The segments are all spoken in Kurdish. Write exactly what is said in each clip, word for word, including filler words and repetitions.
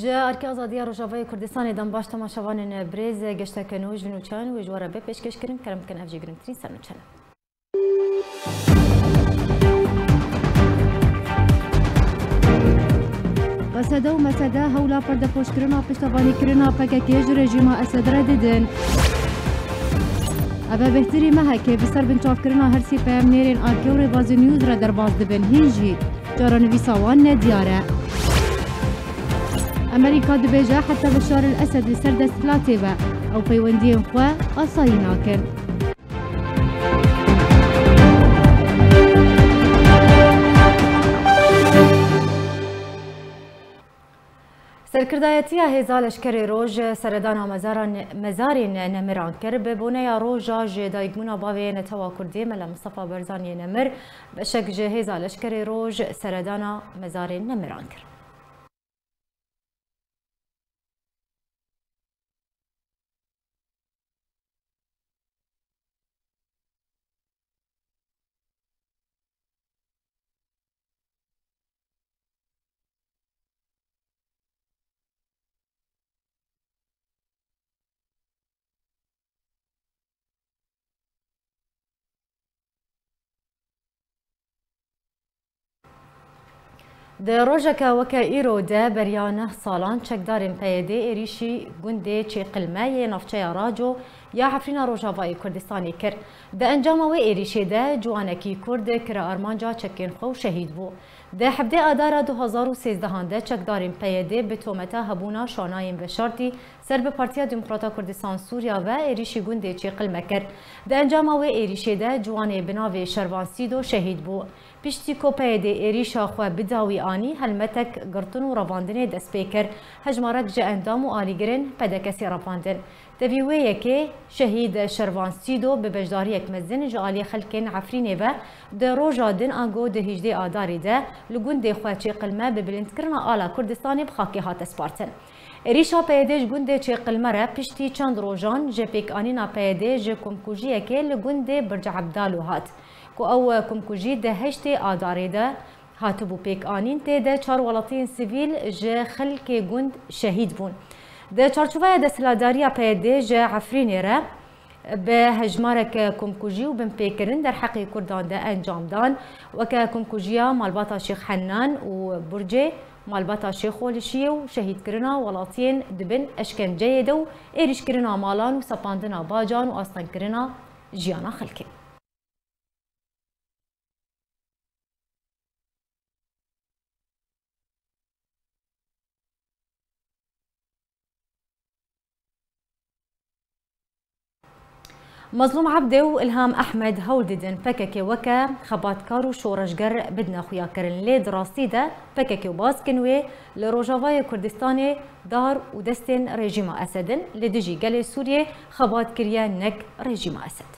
Ji Erkê Azadiya Rojavayê Kurdistanê dem baş temaşevanên birêz, geşteke nû ji nûçeyan wê ji we re bê pêşkêşkirin, kerem bikin ev jî girîngtirîn ser nûçe ne. Qesede û Mesede hewla perdepoşkirina piştevanîkirina P K K ji rejîma Esed re didin. Ev e bêhtirî mehekê bi ser binçavkirina her sê peyamnêrên Erkê û Rêbazî News re derbas dibin. Hîn jî çarenivîsa wan nediyar e. Amerîka dibêje heta Beşar el Esed li ser desthilatê be, ew peywendiyên xwe asayî nakin. Serkirdayetiya Hêza Leşkerê Roj seredana mezaran, mezarên nemiran kir. Bi boneya roja ji dayikbûna bavê netewa Kurdê Mela Mistefa Barzaniyê nemir, beşek ji Hêza Leşkerê Roj seredana mezarên nemiran kir. Di rojeke weke îro de beriya neh salan çekdarên P Y D'ê êrîşî gundê Çêqilme yê navçeya Raco ya Efrîna Rojavayê Kurdistanê kir. Di encama wê êrîşê de ciwanekî Kurd kire armanca çekên xwe û şehîd bû. Di hevdê Adara du hazar û sêzdehan de çekdarên P Y D'ê bi tometa hebûna şanayên veşartî ser bi Partiya Demokrata Kurdistan Sûriya ve êrîşî gundê Çêqilme kir. Di encama wê êrîşê de ciwanê bi navê Şervan Sîdo şehîd bû. Piştî ku P Y D'ê êrîşa xwe bi dawî anî, helmetek girtin û revandinê dest pê kir. Hejmarek ji endam û alîgirên P D K S'ê revandin. Tevî wê yekê, şehîd Şervan Sîdo bi beşdariyek mezin ji aliyê xelkên Efrînê ve di roja din ango di hêjdê Adarê de li gundê xwe Çêqilme bi bilindkirina ala Kurdistanê bi xakê hate spartin. Êrîşa P Y D'ê ji gundê Çêqilme re piştî çend rojan ji pêkanîna P Y D'ê ji komkujiyekê li gundê Birc Ebdalo hat, ku ew komkujî di heştê Adarê de hatibû pêkanîn, tê de çar welatiyên sivîl ji xelkê gund şehîd bûn. Di çarçoveya desthilatdariya P Y D'ê ji Efrînê re bi hejmarek komkujî û binpêkirin derheqê Kurdan de encam dan, weke komkujiya malbata Şêx Hennan û Burcê, malbata Şêxolişiyê û şehîdkirina welatiyên di bin eşkenceyê de û êrîşkirina malan û sepandina bacan û astengkirina jiyana xelkê. Mazlûm Ebdê û Ilham Ehmed hewl didin P K K weke xebatkar û şoreşger bidine xuyakirin. Lê di rastî de P K K û baskên wê li Rojavayê Kurdistanê dar û destên rejîma Esed in. Li dijî gelê Sûriyê xebat kiriye, nek rejîma Esed.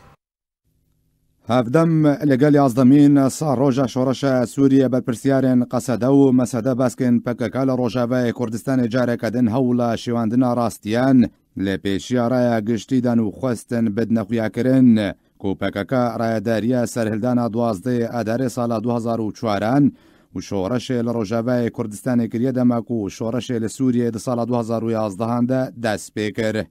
Hevdem li gel yazdemîn sal roja şoreşa Sûriyê berpirsiyarên Qesede û Mesede baskên P K K li Rojavayê Kurdistanê careke din hewla şiwandina rastiyan li pêşiya raya giştî dan û xwestin bidine xuyakirin ku P K K rayedariya serhildana duwazdehê Adarê sala du hazar û çaran û şoreşê li Rojavayê Kurdistanê kiriye, dema ku şoreşê li Sûriyê di sala du hazar û yazdehan de dest pê kir.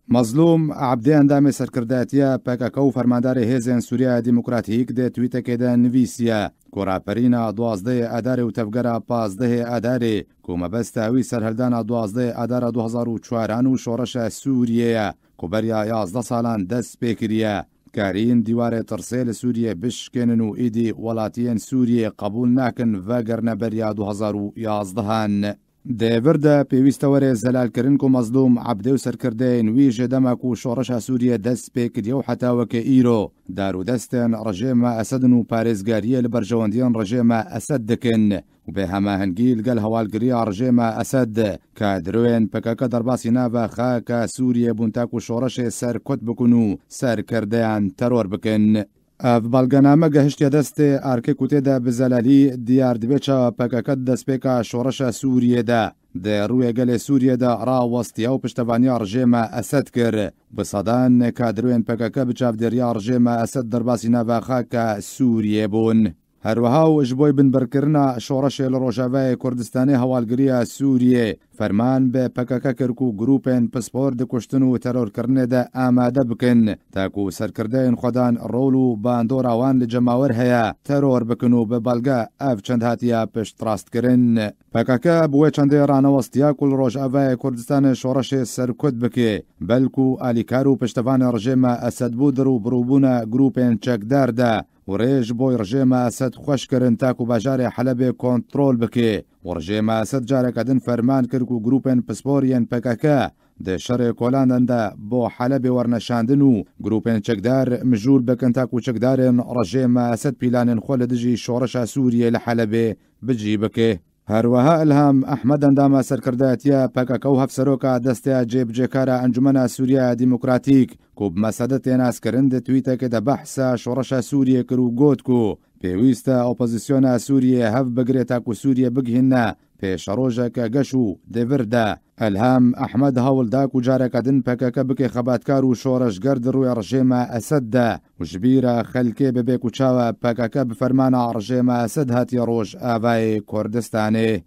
Mazlûm Ebdê endamê serkirdatiya P K K û fermandarê Hêzên Sûriya Demokratîk di twîtekê de nivîsiye ku raperîna duwazdehê Adarê û tevgera pazdehê Adarê ku mebesta wî serhildana duwazdehê Adara du hazar û çaran û şoreşa Sûriyê ye ku beriya yazdeh salan dest pê kiriye, karîn dîwarê tirsê li Sûriyê bişkênin û îdî welatiyên Sûriyê qebûl nakin vegerine beriya du hazar û yazdehan. Di vir de pêwîst e were zelalkirin ku Mazlûm Ebdê û serkirdeyên wî ji dema ku şoreşa Sûriyê dest pê kiriye û heta weke îro dar û destên rejêma Esed in û parêzgariyê li berjewendiyên rejêma Esed dikin û bi hemahengî li gel hewalgiriya rejêma Esed kadroyên P K K derbasî nava xaka Sûriyê bûn ta ku şoreşê serkut bikin û serkirdeyan teror bikin. Ev belgename gehiştiye destê erkê ku tê de bi zelalî diyar dibe çawa P K K di destpêka şoreşa Sûriyê de di rûyê gelê Sûriyê de rawestiye û piştevaniya rejêma Esed kir. Bi sedan kadroyên P K K bi çavdêriya rejêma Esed derbasî nava xaka Sûriyê bûn. Her wiha û ji bo binbirkirina şoreşê li Rojavayê Kurdistanê hewalgiriya Sûriyê ferman bi P K K kir ku grûpên pispor di kuştin û terorkirinê de amade bikin, ta ku serkirdeyên xwedan rol û bandora wan li cemawir heye, teror bikin û bi belge ev çend hatiye piştrastkirin. P K K bi wê çendê ranewestiya ku li Rojavayê Kurdistanê şoreşê serkut bike, belku alîkar û piştevanê rejêma Esed bû di rûbirûbûna grûpên çekdar de û rê ji bo rejêma Esed xweş kirin ta ku bajarê Helebê kontrol bike û rejêma Esed careke din ferman kir ku grûpên pispor yên P K K di şerê kolan de bo Helebê werneşandin û grûpên çekdar mijûl bikin ta ku çekdarên rejêma Esed pîlanên xwe li dijî şoreşa Sûriyê li Helebê bi cî bike. Her wiha Ilham Ehmed, endama serkirdayetiya P K K û hevseroka desteya cêbicêkara Encûmena Sûriya Demokratîk, ku bi Mesedê tê naskirin, di twîtekê de behsa şoreşa Sûriyê kir û got ku pêwîst e opozisyona Sûriyê hev bigire ta ku Sûriyê bigihîne pêşerojeke geş û devir de. Elham Ehmed hewl da ku careke din P K K bike xebatkar û şoreşger di rûyê rejêma Esed de û ji bîra xelkê bibe ku çawa P K K bi fermana rejêma Esed hatiye Rojavayê Kurdistanê.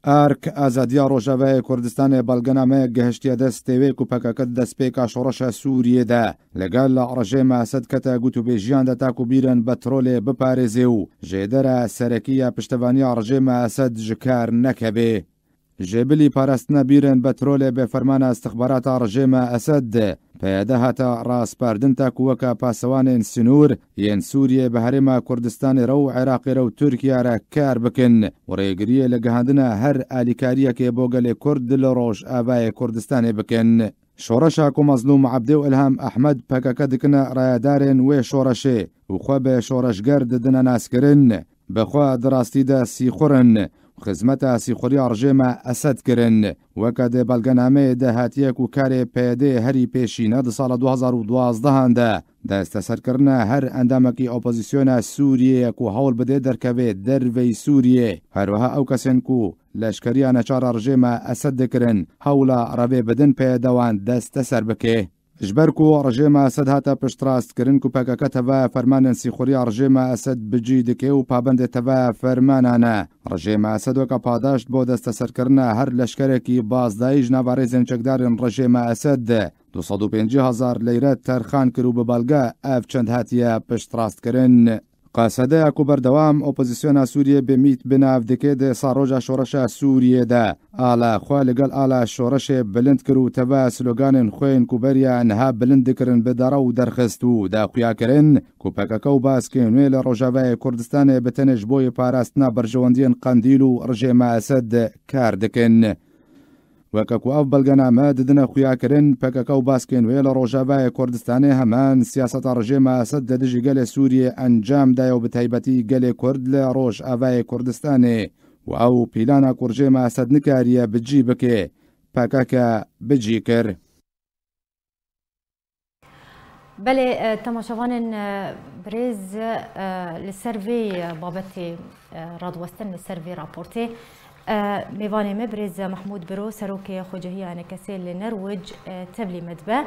Ark Azadiya Rojavayê Kurdistanê belgenameyek gihiştiye destê wê ku P K K di destpêka şoreşa Sûriyê de li gel rejêma Esed kete gotûbêjiyan de ta ku bîrên petrolê biparêze û jêdera serekî ya piştevaniya rejêma Esed ji kar nekeve. Ji bilî parastina bîrên petrolê bi fermana istixbarata rejêma Esed, P Y D hate raspardin ta ku weke pasewanên sinûr yên Sûriyê bi Herêma Kurdistanê re û Iraqê re û Tirkiye re kar bikin û rêgiriyê li gihandina her alîkariyekê bo gelê Kurd li Rojavayê Kurdistanê bikin. Şoreşa ku Mezlûm Ebdî û Ilham Ehmed P K K dikine rayedarên wê şoreşê û xwe bi şoreşger didine naskirin, bi xwe di rastî de sîxur in û xizmeta sîxuriya rejêma Esed kirin. Weke di belgenameyê de hatiye ku karê P Y D herî pêşîne di sala du hazar û duwazdeh de desteserkirina her endamekî opozisyona Sûriyê ye ku hewl bide derkeve derveyî Sûriyê. Her wiha ew kesên ku leşkeriya neçar a rejêma Esed dikirin, hewla revê bidin P Y D wan desteser bike. Ji ber ku rejêma Esed hate piştrastkirin ku P K K teva fermanên sîxuriya rejêma Esed bi cî dike û pabendê teva fermanan e, rejêma Esed weke padaşt bo desteserkirina her leşkerekî bazdayî ji nava rêzên çekdarên rejêma Esed du sed û pêncî hezar leyre terxan kir û bi belge ev çend hatiye piştrastkirin. Qesedeya ku berdewam opozisyona Sûriyê bi mît bi nav dike di saroja şoreşa Sûriyê de ala xwe li gel ala şoreşê bilind kir û teva sloganên xwe yên ku beriya niha bilind dikirin bi dara û derxist û da xuya kirin ku P K K û baskên wê li Rojavayê Kurdistanê bi tenê ji bo yê parastina berjewendiyên Qendîl û rejêma Esed kar dikin. Weke ku ev belgename didine xuyakirin, P K K û baskên wê li Rojavayê Kurdistanê heman siyaseta rejêma Esed li dijî gelê Sûriyê encam daye û bi taybetî gelê Kurd li Rojavayê Kurdistanê û ew pîlana ku rejêma Esed nikariye bi cî bike, P K K bi cî kir. Belê, e, temaşevanên, e, birêz, e, li ser vê, e, babetê, e, radiwestin, li ser vê raportê, e, mêvanê me birêz Mehmûd Biro, serokê Xwecehiya Enekesê li Nerwic, e, tevlî me dibe.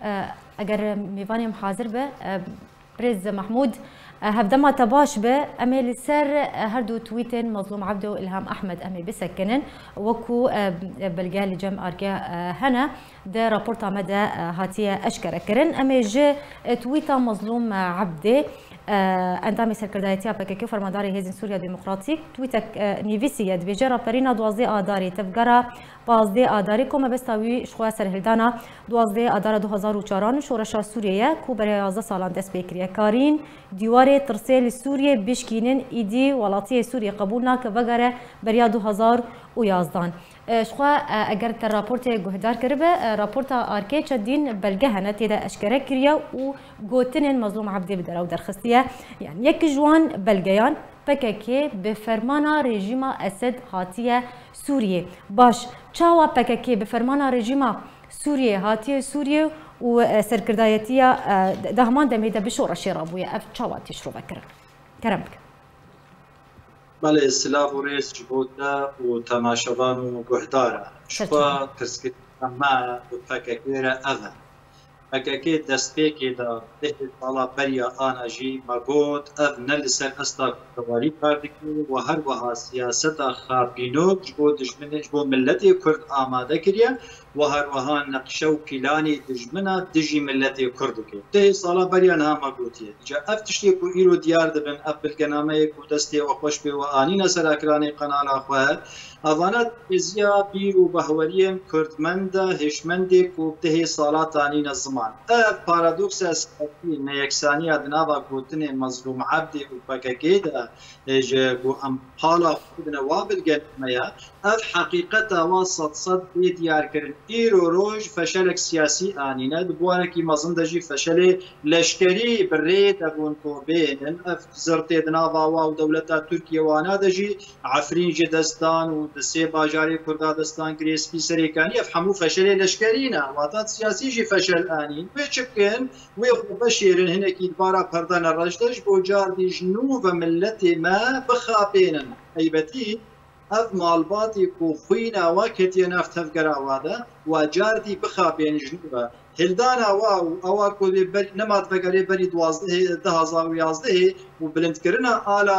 E, eger mêvanê me hazir be, e, Birêz Mehmûd, e, hevdema te baş be, em ê li ser, e, her du twîtên Mezlûm Ebdî û Îlham Ehmed em ê bisekinin, wekû, e, belge li cem Arke, e, hene, di raporta me de, e, hatiye eşkerekirin. Em ê ji, e, twîta Mezlûm, e, Ebdê, e, endamê serkirdayetiya P K K û fermandarê Hêzên Sûriya Demokratîk, twîtek, e, nivîsiye, dibêje, raperîna duwazdeh Adarê, tevgera pazdeh Adarê, ku mebesta wî ji xwe serhildana duwazdeh Adara du hazar û çaran û şoreşa Sûriyê ye, ku beriya yazdeh salan dest pê kiriye. Karîn dîwarê tirsê li Sûriyê bişkînin, îdî welatiyê Sûriyê qebûl nake vegere beriya du hazar û yazdan. E, ji xwe, e, eger te raportê guhdar kiribe, e, raporta Arkê çendîn belge hene tê de eşkere kiriye û gotinên Mezlûm Ebdî bi derew derxistiye. Yanî yek ji wan belgeyan P K K bi fermana rejîma Esed hatiye Sûriyê. Baş, çawa P K K bi fermana rejîma Sûriyê hatiye Sûriyê û, e, serkirdayetiya, e, di heman demê de bi şoreşê re bûye? Ev çawa tê şirove kirin? Kerem bike. Belê, silav û rêz ji bo te û temaşevan û guhdara. Ji xwe pirsgirêka me bi P K K re ev e. P K K destpêkê de dehê sala beriya ana jî me got, ev ne li ser asta kurdewarî kar dike û her wiha siyaseta xapînok ji bo dijminê, ji bo miletê Kurd amade kiriye û her wiha neqşe û pîlanê dijmina dijî miletê Kurd dike. Dehê sala beriya niha me gotiye. Îca ev tiştê ku îro diyar dibin, ev bilgenameyê ku destê we xweş pê we anîne ser ekranê qenala xwe, evana têziya bîr û behweriyên kurdmend e, hêşmendê ku dehê sala tanîne ziman. Ev paradoksa siyasî, neyeksaniya di nava gotinên Mezlûm Ebdî û P K K de, e, ji ku em pala xwe bidine wa bilgenameya, ev heqîqeta wa sed sed bê diyarkirin. Îro roj feşelek siyasî anîne, di buwarekî mezin de jî feşelê leşkerî bi rê de bûn ku bênin. Ev zirtê di nava wa û dewleta Tirkiye wana de jî Efrîn ji destan û di sê bajarê Kurda destan girê spî Serêkanî, ev hemû feşelê leşkerî ne, wata siyasî jî feşel anîn. Wê çi bikin? Wê xwe veşêrin hinekî di bara perdana reş de ji bo cardî ji nû ve miletê me bixapênin. Eybetî ev malbatê ku xwîna wa ketiye nav tevgera wa de, wa cardî bixapênin ji nû ve. Hildana wa û ewa ku lê ber-, nema di vegerê berî duwazdehê, du hazar û yazdehê û bilindkirina ala,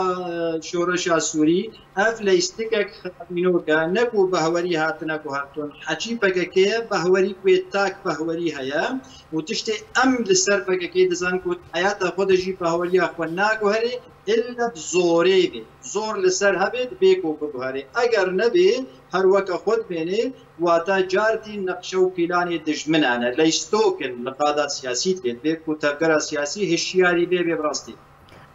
e, şoreşa Sûrî, ev leyistikek xapînok e, ne ku behwerî hatine guhertin. Heçî P K K ye, behwerî ku yê tak behwerî heye û tiştê em li ser P K K dizan ku heyata xwe de jî behweriya xwe naguherê, illa bi zorê bê. Zor li ser hebe dibê ku biguherê. Eger nebê, her weke xwe dibênê, wata cardî neqşe û pîlanê dijminan e. Leystokin li qada siyasî dibê, dibê ku tevgera siyasî hişyarî bê, bê bi rastî.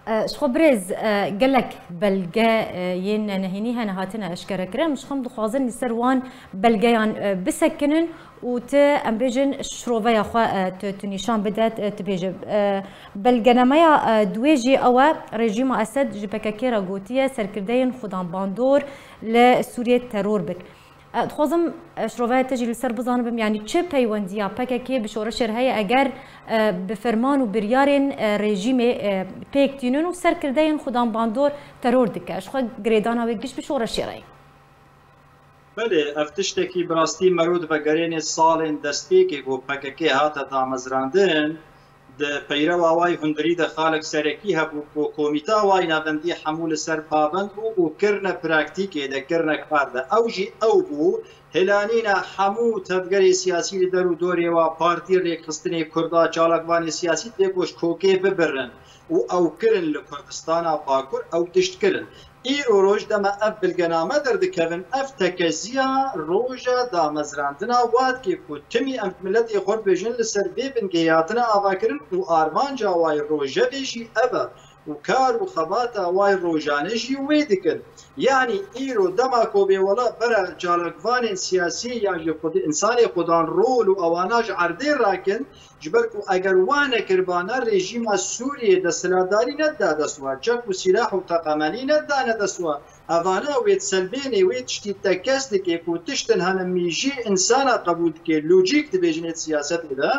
E, ji xwe birêz, e, gelek belge, e, yên nehênî hene hatine eşkerekirin. Em ji xwe em dixwazin li ser wan belgeyan, e, bisekinin û tu, em bêjin, şiroveya xwe, e, tu, tu nîşan bide, e, tu bêje. E, belgenameya, e, duwê jî ew e, rejîma Esed ji P K K re gotiye, serkirdeyên xudan bandor li Sûriyê teror bik. E, dixwazim, e, şiroveya te jî li ser bizanibim, yanî çi peywendiya P K K bi şoreşê re heye eger, e, bi ferman û biryarên, e, rejîmê, e, pêk tînin û serkirdeyên xudan bandor teror dike? Ji xwe girêdana wê giş bi şoreşê re ye. Belê, ev tiştekî bi rastî mero divegerênê salên destpêkê ku P K K hate damezrandin. Di peyrewa wayî hundirî de xalek serekî hebû ku komîta wayî navendî hemû li ser pabend bû û kirine praktîkê de, kirine kar de. Ew jî ew bû, hilanîna hemû tevgerê siyasî li der û dorê wa, partî, rêkxistinê Kurda, çalakvanê siyasî tê ku ji kokê bibirin û ew kirin li Kurdistana Bakur ew tişt kirin. Îro roj dema ev bilgename derdikevin, ev tekeziya roja damezrandina wa dike ku timî em miletê xwe dibêjin, li ser vê bingehê hatine avakirin û armanca wayî rojevê jî ev e û kar û xebata wayî rojane jî wê dikin. Yanî îro dema ku bê wela bera çalakvanên siyasî yan jî xwedî însanê xudan rol û ewana ji erdê rakin, Ji ber ku eger wa nekiribana, rejîma Sûriyê desthilatdarî nedida dest wa. Çek û sîlah û teqemenî nedidane dest wa. Evana wê diselbênê, wê tiştî tekez dike ku tiştin hene mîjî însana qebûl dike, lojîk dibêjin ê di siyasetê de,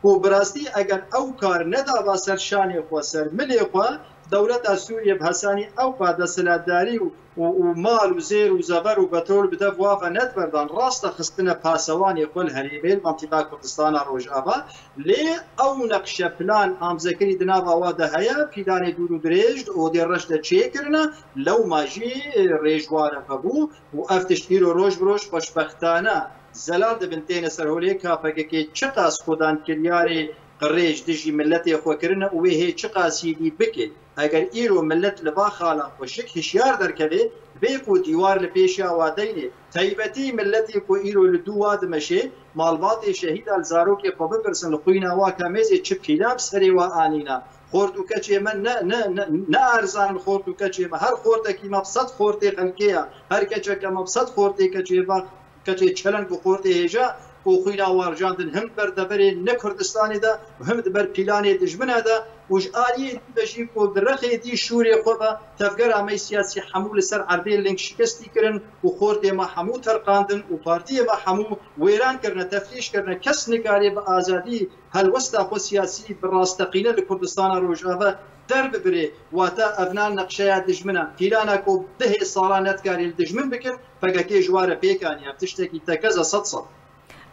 ku bi rastî eger ew kar nedaba ser şanê xwe, ser milê xwe, dewleta Sûriyê bi hesanî ew qas desthilatdarî û û, û mal û zêr û zever û petrol bi dev wa ve nediberdan, rast e xistine pasewanê xwe li herêmê, li mentiqa Kurdistana Rojava, lê ew neqşe plan amzekirî di nava wa de heye, pîlanê dûr û dirêj di odê reş de çêkirine, lewma jî, e, rêj wa re vebû û ev tişt îro roj bi roj xweşbextane zelal dibin têne ser holê ka P K K çiqas xudan kiryarê qirêj dijî miletê xwe kirine û wê hê çiqas yî dî bike. Eger îro milet li va xala xweşik hişyar derkeve, bê ku dîwar li pêşiya wa deynê, taybetî miletê ku îro li dû wa dimeşê, malbatê şehîda li zarokê xwe bipirsin, li xwîna wa ka mêzê çi pîlan bi serê wa anîna. Xort û keçê me ne, ne, ne, ne erzan in xort û keçê me. Her xortekî me bi sed xortê xelkê ye. Her keçeke me bi sed xortê keçê ve. Keçê çeleng û xortê hêja ku xwîna wan rijandin him ber deverê ne Kurdistanê de û him di ber pîlanê dijmina de û ji aliyê din ve jî ku di rexê dî şûrê xwe ve tevgera me siyasî hemû li ser erdê ling şikestî kirin û xortê me hemû terqandin û partiyê me hemû wêran kirine, teflîş kirine. Kes nikarê bi azadî helwesta xwe siyasî bi rasteqîne li Kurdistana Rojava derbibirê. Wata evna neqşeya dijmina, pîlana ku dehê sala nedikarî li dijmin bikin, P K K ji wa re pêk aniye, ev tiştekî tekez e sed sed.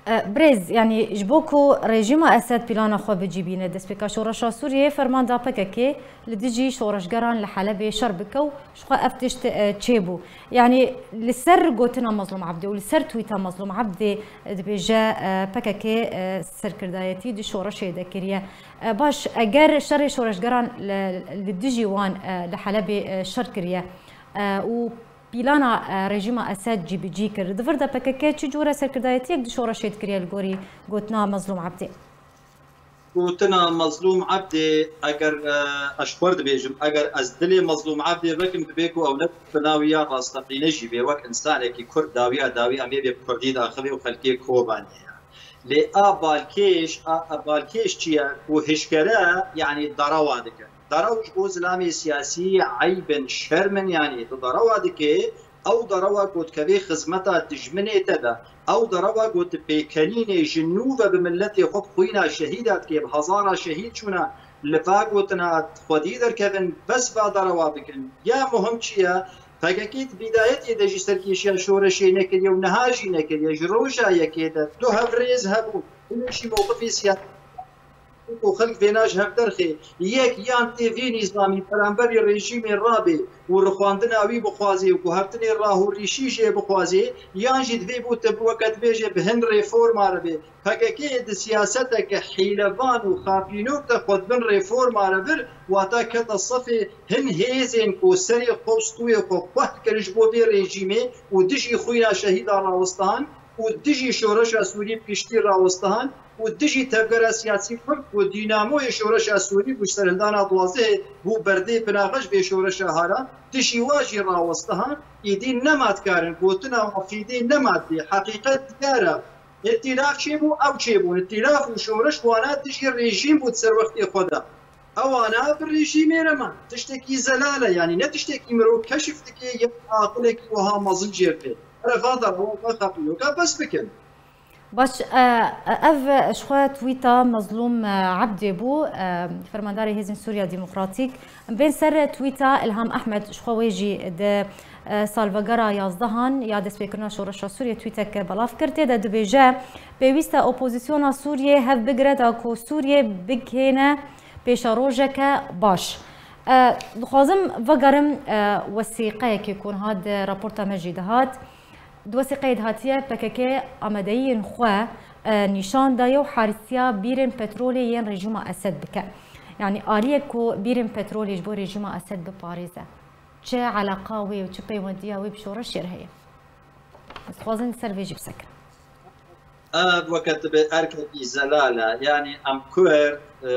E, Birêz, yanî ji bo ku rejîma Esed plana xwe bicîbîne, destpêka şoreşa Sûriyeyê ferman da P K K li dijî şoreşgeran li Helebê şer bike û ji xwe ev tişt, e, çêbû. Yanî li ser gotina Mazlûm Ebdî û li ser twîta Mazlûm Ebdî, e, dibêje, e, P K K, e, serkirdayetî di şoreşê de kiriye. E, baş, eger şerê şoreşgeran li, li dijî wan, e, li Helebê, e, şer kiriye, e, û plana, e, rejîma Esed cîbicî kir, di vir de P K K çi cûre serkirdayetiyek di şoreşê dikiriye li gorî gotina Mazlûm Ebdî? Gotina Mazlûm Ebdê, eger, e, ez ji xwe dibêjim, eger ez dilê Mazlûm Ebdê vekim, dibê ku ew ne bi nawiya rasteqîne jî bê, wek însanekî Kurd dawiya dawî em ê bê bi Kurdî daxivê û xelkê Kobanê ye. Lê a balkêş, a, a balkêş çi ye? Ku hişkere, yanî derewa dike. Derew ji bo zilamê siyasî eyb in, şerm in, yanî tu derewa dike, ew derewa ku dikevê xizmeta dijminê te de, ew derewa ku tu pêkenînê ji nû ve bi miletê xwe bi xwîna şehîda dikê, bi hezara şehîd çûne, li va gotina xwedî derkevin, bes va derewa bikin. Ya muhim çi ye? P K K di bîdayetê de jî serkêşiya şoreşê nekiriye û niha jî nekiriye. Ji roja yekê de du hevrêz hebûn. Binê jî mewqifê siyasî û xelk vêna ji hev derxê. Yek yan tê vê nîzamî beramberî rejîmê rabê û rixwandina wî bixwazê û guhertinê rahûrîşî jê bixwazê, yan jî divê bû te weke dibêje bi hin reforma re bê. P K K di siyaseteke hîlevan û xapînok de xwe di bin reforma re vir, wata kete sefê hin hêzên ku serê xwe û stûyê xwe xweh dikirin ji bo vê rejîmê û dijî xwîna şehîdan rawistihan û dijî şoreşa Sûrî bi giştî rawistihan û dijî tevgera siyasî Kurd ku dînamoyê şoreşa Sûrî bû ji serhildana duwazdehê bû berdê binaxeş vê şoreşa haran, dijî wa jî rawistihan, îdî nema dikarin gotina wan fîdê nema didê. Heqîqet diyar e. Îtîlaf çêbû, ew çêbûn. Îtîlaf û şoreş wana dijî rejîm bû di ser wextê xwe de. Ewana bi rejîmê re man. Tiştekî zelal e, yanî ne tiştekî mirov keşif dike, ya aqilekî wiha mezin jê re tê. Here va derewa, va xapînoka bes bikin. Baş, e, e, ev ji xwe twîta Mazlûm, e, Ebdê bû, e, fermandarê Hêzên Sûriya Demokratîk. Em bên ser twîta Ilham Ehmed, ji xwe wê jî di, e, salvegera yazdehan ya destpêkirina şoreşa Sûriyê twîtek belav kir. Tê de dibêje, pêwîst e opozisyona Sûriyê hev bigire da ku Sûriyê bigihêne pêşerojeke baş. E, dixwazim vegerim, e, wesîqeyekê ku niha di raporta me jî dihat. Di wesîqeyê de hatiye P K K amadeyiyên xwe, e, nîşan daye û harîstiya bîrên petrolê yên rejîma Esed bike. Yanî aliyek ku bîrên petrolê ji bo rejîma Esed biparêze. Çi eleqa wê û çi peywendiya wê bi şoreşê re heye? Ez dixwazim li ser vê jî bisekirim. Ev weke tu bê erkekî zelal e. Yanî em Kurd, e,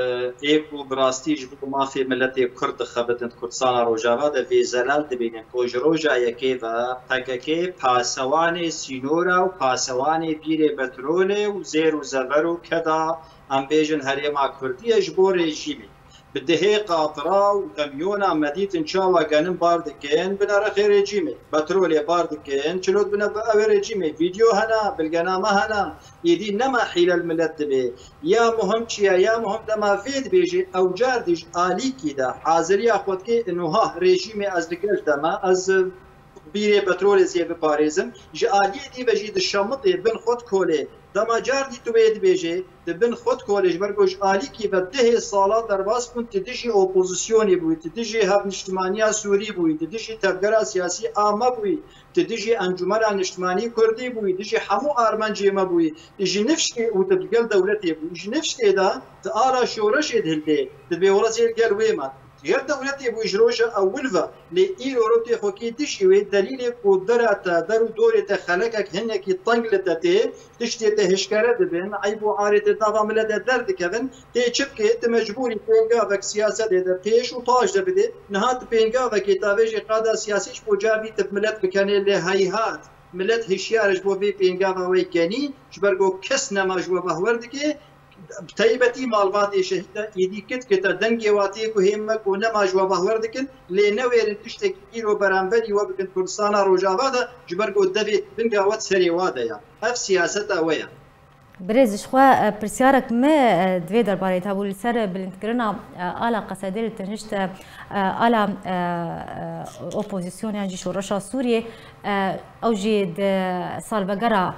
ê ku bi rastî ji bo mafê miletê Kurd dixebitin di Kurdistana Rojava de vê zelal dibînin ku ji roja yekê ve P K K pasewanê sînora û pasewanê bîrê petrolê û zêr û zever û keda, em bêjin, herêma Kurdî ye ji bo rejîmê. Bi dihê qatra û kamyona me dîtin çawa genim bar dikin bi nerexê rejîmê. Petrolê bar dikin, çilot bine bi ew rejîmê. Vîdeo hene, bilgename hene. Êdî nema hîle li milet dibê. Ya muhim çi ye? Ya muhim dema vê dibêjê, ew car dî ji alîkî de haziriya xwe dikê, inoha rejîmê ez li gel de me, ez bîrê petrolê zê biparêzim. Ji aliyê dî ve jî di şemitê bin xwe dikolê. Dema car dî tu wê dibêjê, di bin xwe dikolê, ji ber ku ji alîkî ve dehê sala derbas bûn, tu dijî opozisyonê bûyî, tu dijî hevniştimaniya Sûrî bûyî, tu dijî tevgera siyasî a me bûyî, tu dijî Encûmena Niştimanî Kurdî bûyî, dijî hemû armencê me bûyî, ji nifşkê û tu digel dewletê bûyî, ji nifşkê de tu ala şoreşê dihildê, tu dibê wela zê li gel wê me. Ger dewletê bû ji roja ewil ve, lê îro rewtê xwe kê dijî wê, delîlê ku dera te, der û dorê te xelekek hinekî teng li te tê, tiştê te hişkere dibin, eyb û arê te dava milet de derdikevin, tê çi bikê, tu mecbûrî pêngavek siyasetê de pêş û paş de bidê. Niha tu pêngavekê tavêjê qada siyasî ji bo car dî tu bi milet bikenê, lê heyhat, milet hişyar e ji bo vê pêngava wê kenî, ji ber ku kes nema ji we behwer dike, bi taybetî malbatê şehîd e, êdî kit kite dengê wa tê guhê me ku nema ji we bahwer dikin, lê newêrin tiştekî îro beramberî we bikin Kurdistana Rojava de, ji ber ku devê binga we serê wa de ya. Ev siyaseta we ya. Birêz, ji xwe, e, pirsyarek me, e, di vê derbarê de hebû, li ser bilindkirina, e, ala Qesedê li tenişt, e, ala, e, e, opozîsyon yan jî şoreşa Sûriyê, e, ew jî di salvegera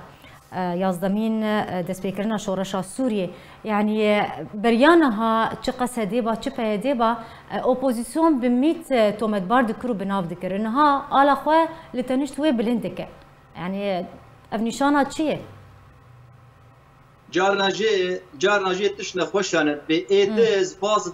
E, yazdemîn, e, destpêkirina şoreşa Sûriyê. Yanî, e, beriya niha çi Qesedê ba, çi P Y D ba, e, opozîsyon bi mît, e, tometbar dikir û bi nav dikir. Niha ala xwe li tenişt wê bilind dike. Yanî, ev nîşana çi ye? Carna jê, carna jê tişt nexweşan e. Bê êdiz, baz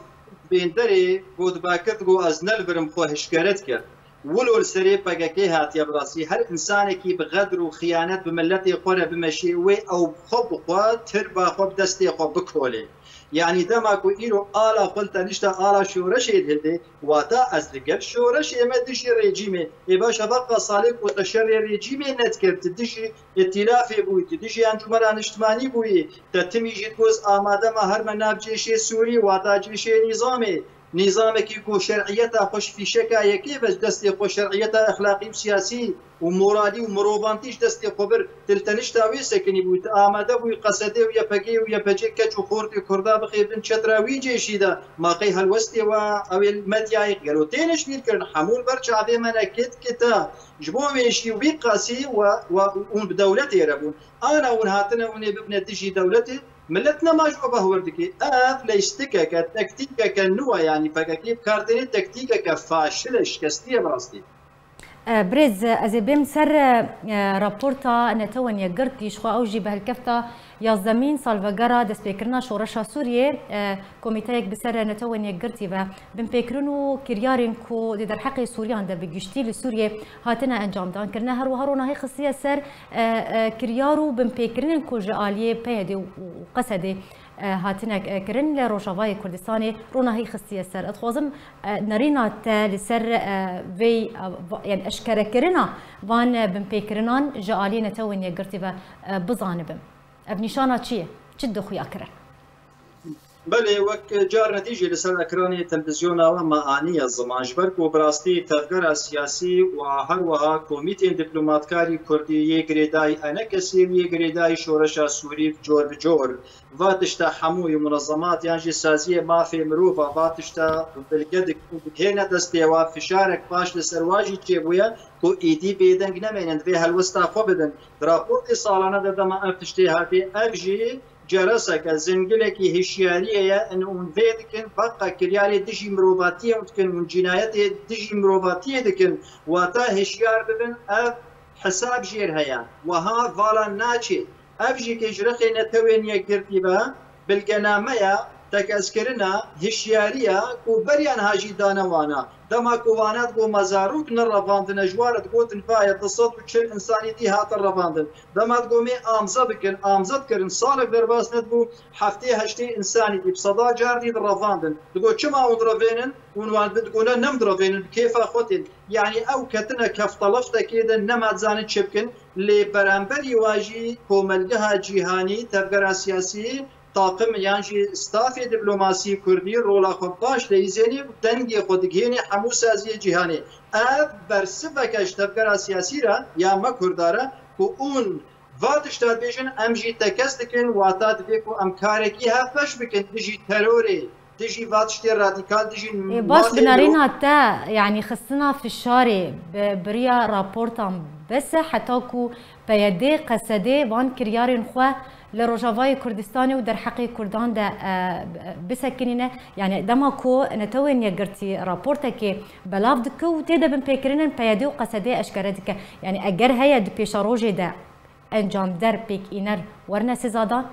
bênderê, got bakir, digo ez ne li vir im, xwe hişkere dike. Wilo li serê P K K hatiye bi rastî. Her insanekî bi xedr û xiyanet bi miletê xwe re bimeşê wê ew xwe bi xwe, tirba xwe bi destê xwe bikolê. Yanî dema ku îro ala xwe li tenişta ala şoreşê dihilde, wata ez li gel şoreşê me dijî rejîmê. Ê baş e, veqa salê ku te şerê rejîmê nedikir, tu dijî îtîlafê bûyî, tu dijî Encûmena Niştimanî bûyî, te timî jî digot amade me herme nav cêşê Sûrî, wata cêşê nîzamê. Nîzamekî ku şer'iyeta xwe ji fîşeka yekê ve ji destê xwe, şer'iyeta exlaqî û siyasî û moralî û mirovantî ji destê xwe bir, tu li tenişta wê sekinî bûyî, tu amade bûyî Qesedê û Y P G û Y P C keç û xortê Kurda bixêbin çetra wî cêşî de. Ma qey helwestê we ew ê medyayê gelo têne ji bîr kirin? Hemû li ber çavê me ne kit kita. Ji bo wê jî wî qasî we, we, hûn bi dewletê re bûn. Ana hûn hatine hûn ê bibine dijî dewletê, milet nema ji we behwer dike. Ev lejistikeke, tektîkeke nû ye, yanî P K K bi kar tîne, tektîkeke faşil e, şikestî ye bi rastî. E, birêz, ez ê bêm ser, e, raporta Netewên Yekgirtî, ji xwe ew jî bi helkefta yazdemîn salvegera destpêkirina şoreşa Sûriyê, e, komîteyek bi ser Netewên Yekgirtî ve binpêkirin û kiryarên ku di derheqê Sûriyan de bi giştî li Sûriyê hatine encamdan kirine. Her wiha ronahî xistiye ser, e, e, kiryar û binpêkirinên ku ji aliyê P Y D û, û Qesedê, e, hatine, e, kirin li Rojavayê Kurdistanê ronahî xistiye ser. Ez dixwazim, e, nerîna te li ser, e, vê, e, va-, yani eşkerekirina van, e, binpêkirinan ji aliyê Netewên Yekgirtî ve, e, bizanibim. Ev nîşana çi ye? Çi dixuya kirin? Belê, wek carna dî jî li ser ekranê televîzyona we me aniye ziman, ji ber ku bi rastî tevgera siyasî û her wiha komîtên dîplomatkarî kurdî yê girêdayî ENKSê û yê girêdayî şoreşa Sûrî cor bi cor va tişta hemû yê munezemat yan jî saziyê mafê mirova va tişta bilge dik-, dighêne destê we, fişarek baş li ser wa jî çêbûye ku êdî bêdeng nemênin, divê helwesta xwe bidin. Di raportê salane de dema ev tiştê hatê, ev jî cereseke, zingilekî hişyariyê ye, in hûn vê dikin, veqa kiryarê dijî mirovatiyê hûn dikin, hûn cînayetê dijî mirovatiyê dikin, wata hişyar bibin, ev hesab jêr heye, wiha vala naçê. Ev jî ke ji rexê Netewên Yekgirtî ve bilgenameya tekezkirina hişyariya ku beriya niha jî dane wana. Dema ku wana digot me zarok nerevandine, ji wa re digotin vaye du sed û çil insanî dî hatin revandin. Dema digot me amze bikin, amze dikirin, salek derbas nedibû, heftê heştê insanî dî, bi seda car dî direvandin. Digot çima hûn direvênin? Hûn wan bi digot ne, nem direvênin, bi kêfa xwe tên. Yanî ew ketine keftelextekê de, nema dizanin çi bikin. Lê beramberî wa jî komelgeha cîhanî, tevgera siyasî, taqim yan jî stafê dîplomasî kurdî rola xwe baş leyîzênê û dengê xwe digihênê hemû saziyê cîhanê. Ev bersiveke ji tevgera siyasî re ya me kurda re ku hûn va tişta dibêjin, em jî tekez dikin, wata divê ku em karekî hevbeş bikin dijî terorê, dijî va tiştê radîkal, dijî Ê, baş mafê bi nerîna te, yanî xistina fişarê bi, bi riya raportan bes e, heta ku P Y D, Qesedê van kiryarên xwe li Rojavayê Kurdistanê û derheqê Kurdan de, e, bisekinîne. Yanî dema ku Netewên Yekgirtî raportekê belav dike û tê de binpêkirinên P Y D û Qesedê eşkere dike. Yanî eger heye di pêşerojê de encamder pêk îner werine sizadan?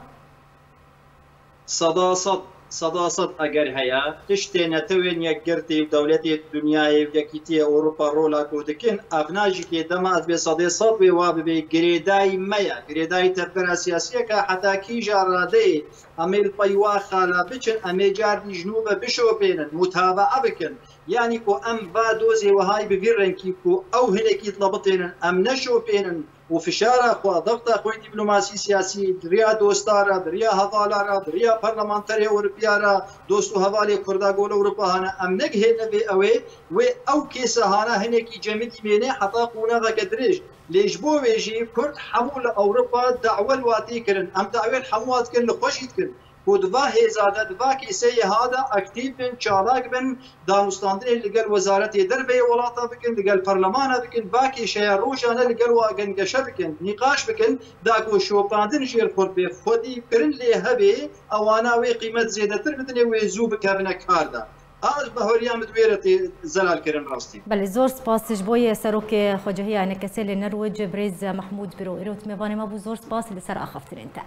Seda sed, seda sed eger heye, tiştê Netewên Yekgirtî û dewletê dinyayê û Yekîtiyê Ewropa rola ku dikin, ev najîkê dema ez bê sedê sed wê wa bibê, girêdayî me ye. Girêdayî tevgera siyasiyeke heta kîja radeyê em ê li pey wa xala biçin, em ê car dî ji nû ve bişopênin, mutabaa bikin. Yanî ku em va dozê wehayî bi vî renkî ku ew hinekî dile bitênin, em neşopênin, û fişara xwe, dexta xwe dîplomasî siyasî, di riya dosta re, di riya hevala re, di riya parlamenterê Ewropiya re, dost û hevalê Kurda ku li Ewropa hane, em negihêne vê ewê, wê ew kêsa hana hinekî cemidî mêne heta qonaxeke dirêj. Lê ji bo wê jî Kurd hemû li Ewropa dawe li watê kirin. Em dawê li hemû wa dikin, li xwe jî dikin. Ku di va hêza de, di va kêseyê ha de aktîf bin, çalak bin, danûstandinê li gel wezaretê derve yê welata bikin, li gel perlemana bikin, va kêşeya rojane li gel wan gengeşe bikin, nîqaş bikin, da ku şopandin jêr xurt bê, xwedîkirin lê hebe, ewana wê qîmet zêdetir bidinê, wê zû bikevine kar de. A, bahoriya min di wê re tê zelalkirin rastî. Belê, zor spas ji bo yê serokê xwecehiya N K S Ê li Nirwec, birêz Mehmûd Bîro. Îro tu mêvanê me bû, zor spas li ser axaftinên te.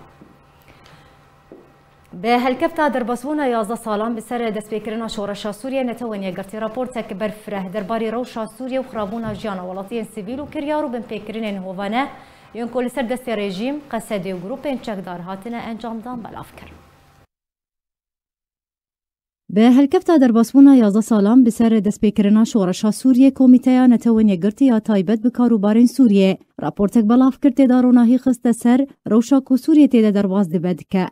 Bi helkefta derbasbûna yazdeh salan bi ser destpêkirina şoreşa Sûriyê, Netewên Yekgirtî raportek berfireh derbarê rewşa Sûriyê û xirabûna jiyana welatiyên sivîl û kiryar û binpêkirinên hovane yên ku li ser destê rejîm, Qesedê û grûpên çekdar hatine encamdan belav kir. Bi helkefta derbasbûna yazdeh salan bi ser destpêkirina şoreşa Sûriyê, Komîteya Netewên Yekgirtî ya taybet bi karûbarên Sûriyê raportek belav kir, tê de ronahî xiste ser rewşa ku Sûriyê tê de derbas dibe dike.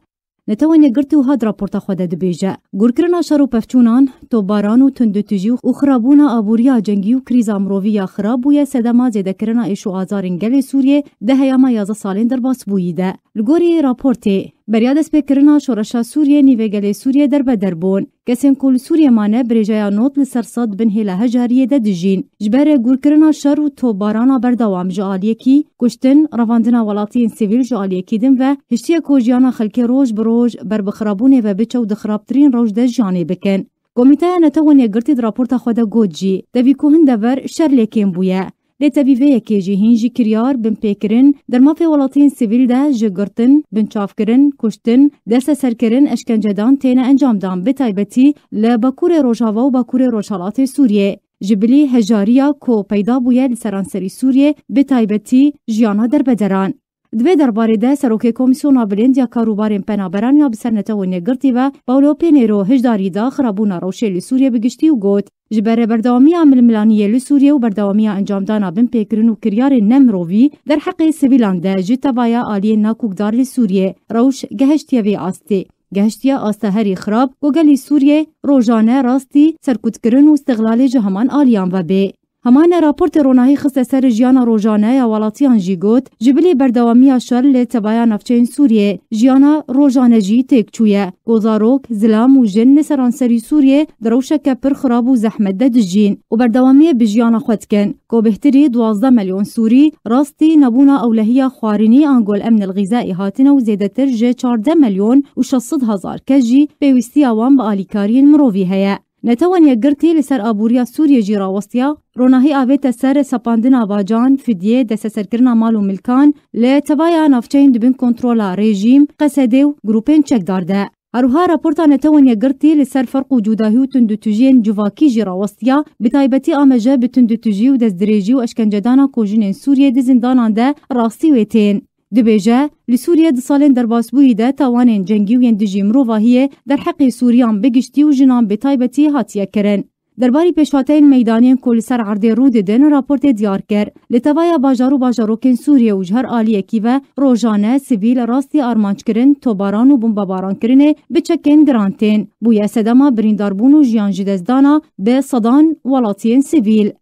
Netewên Yekgirtî wiha di raporta xwe de dibêje, gurkirina şer û pevçûnan, topbaran û tundûtijî û xirabûna aboriya cengî û krîza mirovî ya xirab bûye sedema zêdekirina êş û azarên gelê Sûriyê di heyama yazdeh salên derbasbûyî de. Li gorî raportê, beriya destpêkirina şoreşa Sûriyê nîvê gelê Sûriyê derbeder bûn. Kesên ku li Sûriyê mane, bi rêjeya nod li ser sed di bin hêla hejariyê de dijîn. Ji ber gurkirina şer û topbarana berdewam ji aliyekî, kuştin, revandina welatiyên sivîl ji aliyekî din ve hiştiye ku jiyana xelkê roj bi roj ber bi xirabûnê ve biçe û di xirabtirîn rewş de jiyanê bikin. Komîteya Netewên Yekgirtî di raporta xwe de got jî, tevî ku hin dever şer lê kêm bûye. Lê tevî vê yekê jî hîn jî kiryar, binpêkirin, dermafê welatiyên sivîl de ji girtin, binçavkirin, kuştin, desteserkirin, eşkencedan têne encamdan, bi taybetî li Bakurê Rojava û Bakurê Rojhilatê Sûriyê. Ji bilî hejariya ku peyda bûye li seranserî Sûriyê, bi taybetî jiyana derbederan. Di vê derbarê de Serokê Komîsyona Bilind ya Karûbarên Penaberan ya bi ser Netewên Yekgirtî ve Paulo Pinheiro hişdarî da xirabûna rewşê li Sûriyê bi giştî û got, ji ber berdewamiya milmilaniyê li Sûriyê û berdewamiya encamdana binpêkirin û kiryarên nemirovî derheqê sivîlan de ji tevaya aliyên nakokdar li Sûriyê rewş gehiştiye vê astê. Gehiştiye asta herî xirab ku gelî Sûriyê rojane rastî serkutkirin û îstixlalê ji heman aliyan ve bê. Heman e raportê ronahî xiste ser jiyana rojane ya welatiyan jî got, ji bilî berdewamiya şer li tevaya navçeyên Sûriyê, jiyana rojane jî têk çûye. Ku zarok, zilam û jin li seranserî Sûriyê di rewşeke pir xirab û zehmet de dijîn û berdewamiyê bi jiyana xwe dikin. Ku bêhtirî duwazdeh milyon Sûrî rastî nebûna ewlehiya xwarinî ango li emnil xîzaî hatine û zêdetir ji çardeh milyon û şeş sed hezar kes jî pêwîstiya wan bi alîkariyên mirovî heye. Netewên Yekgirtî li ser aboriya Sûriyê jî rawestiya, ronahî avête ser sepandina bacan, fidyê, desteserkirina mal û milkan li tevaya navçeyên di bin kontrola rejîm, Qesedê û grûpên çekdar de. Herwiha raporta Netewên Yekgirtî li ser ferq û cudahî û tundûtijiyên civakî jî rawestiya, bi taybetî A M C bi tundûtijî û destdirêjî û eşkencedana ku jinên Sûriyê di zindanan de rastî wê tên. Dibêje, li Sûriyê di salên derbasbûyî de tawanên cengî û yên dijî mirovahiyê derheqê Sûriyan bi giştî û jinan bi taybetî hatiye kirin. Derbarî pêşhateyên meydaniyên ku li ser erdê rû didin, raportê diyar kir, li tevaya bajar û bajarokên Sûriyê û ji her aliyekî ve rojane sivîl rastî armanc kirin, tobaran û bombebarankirinê bi çekên giran tên. Bûye sedema birîndarbûn û jiyan ji destdana bi sedan welatiyên sivîl.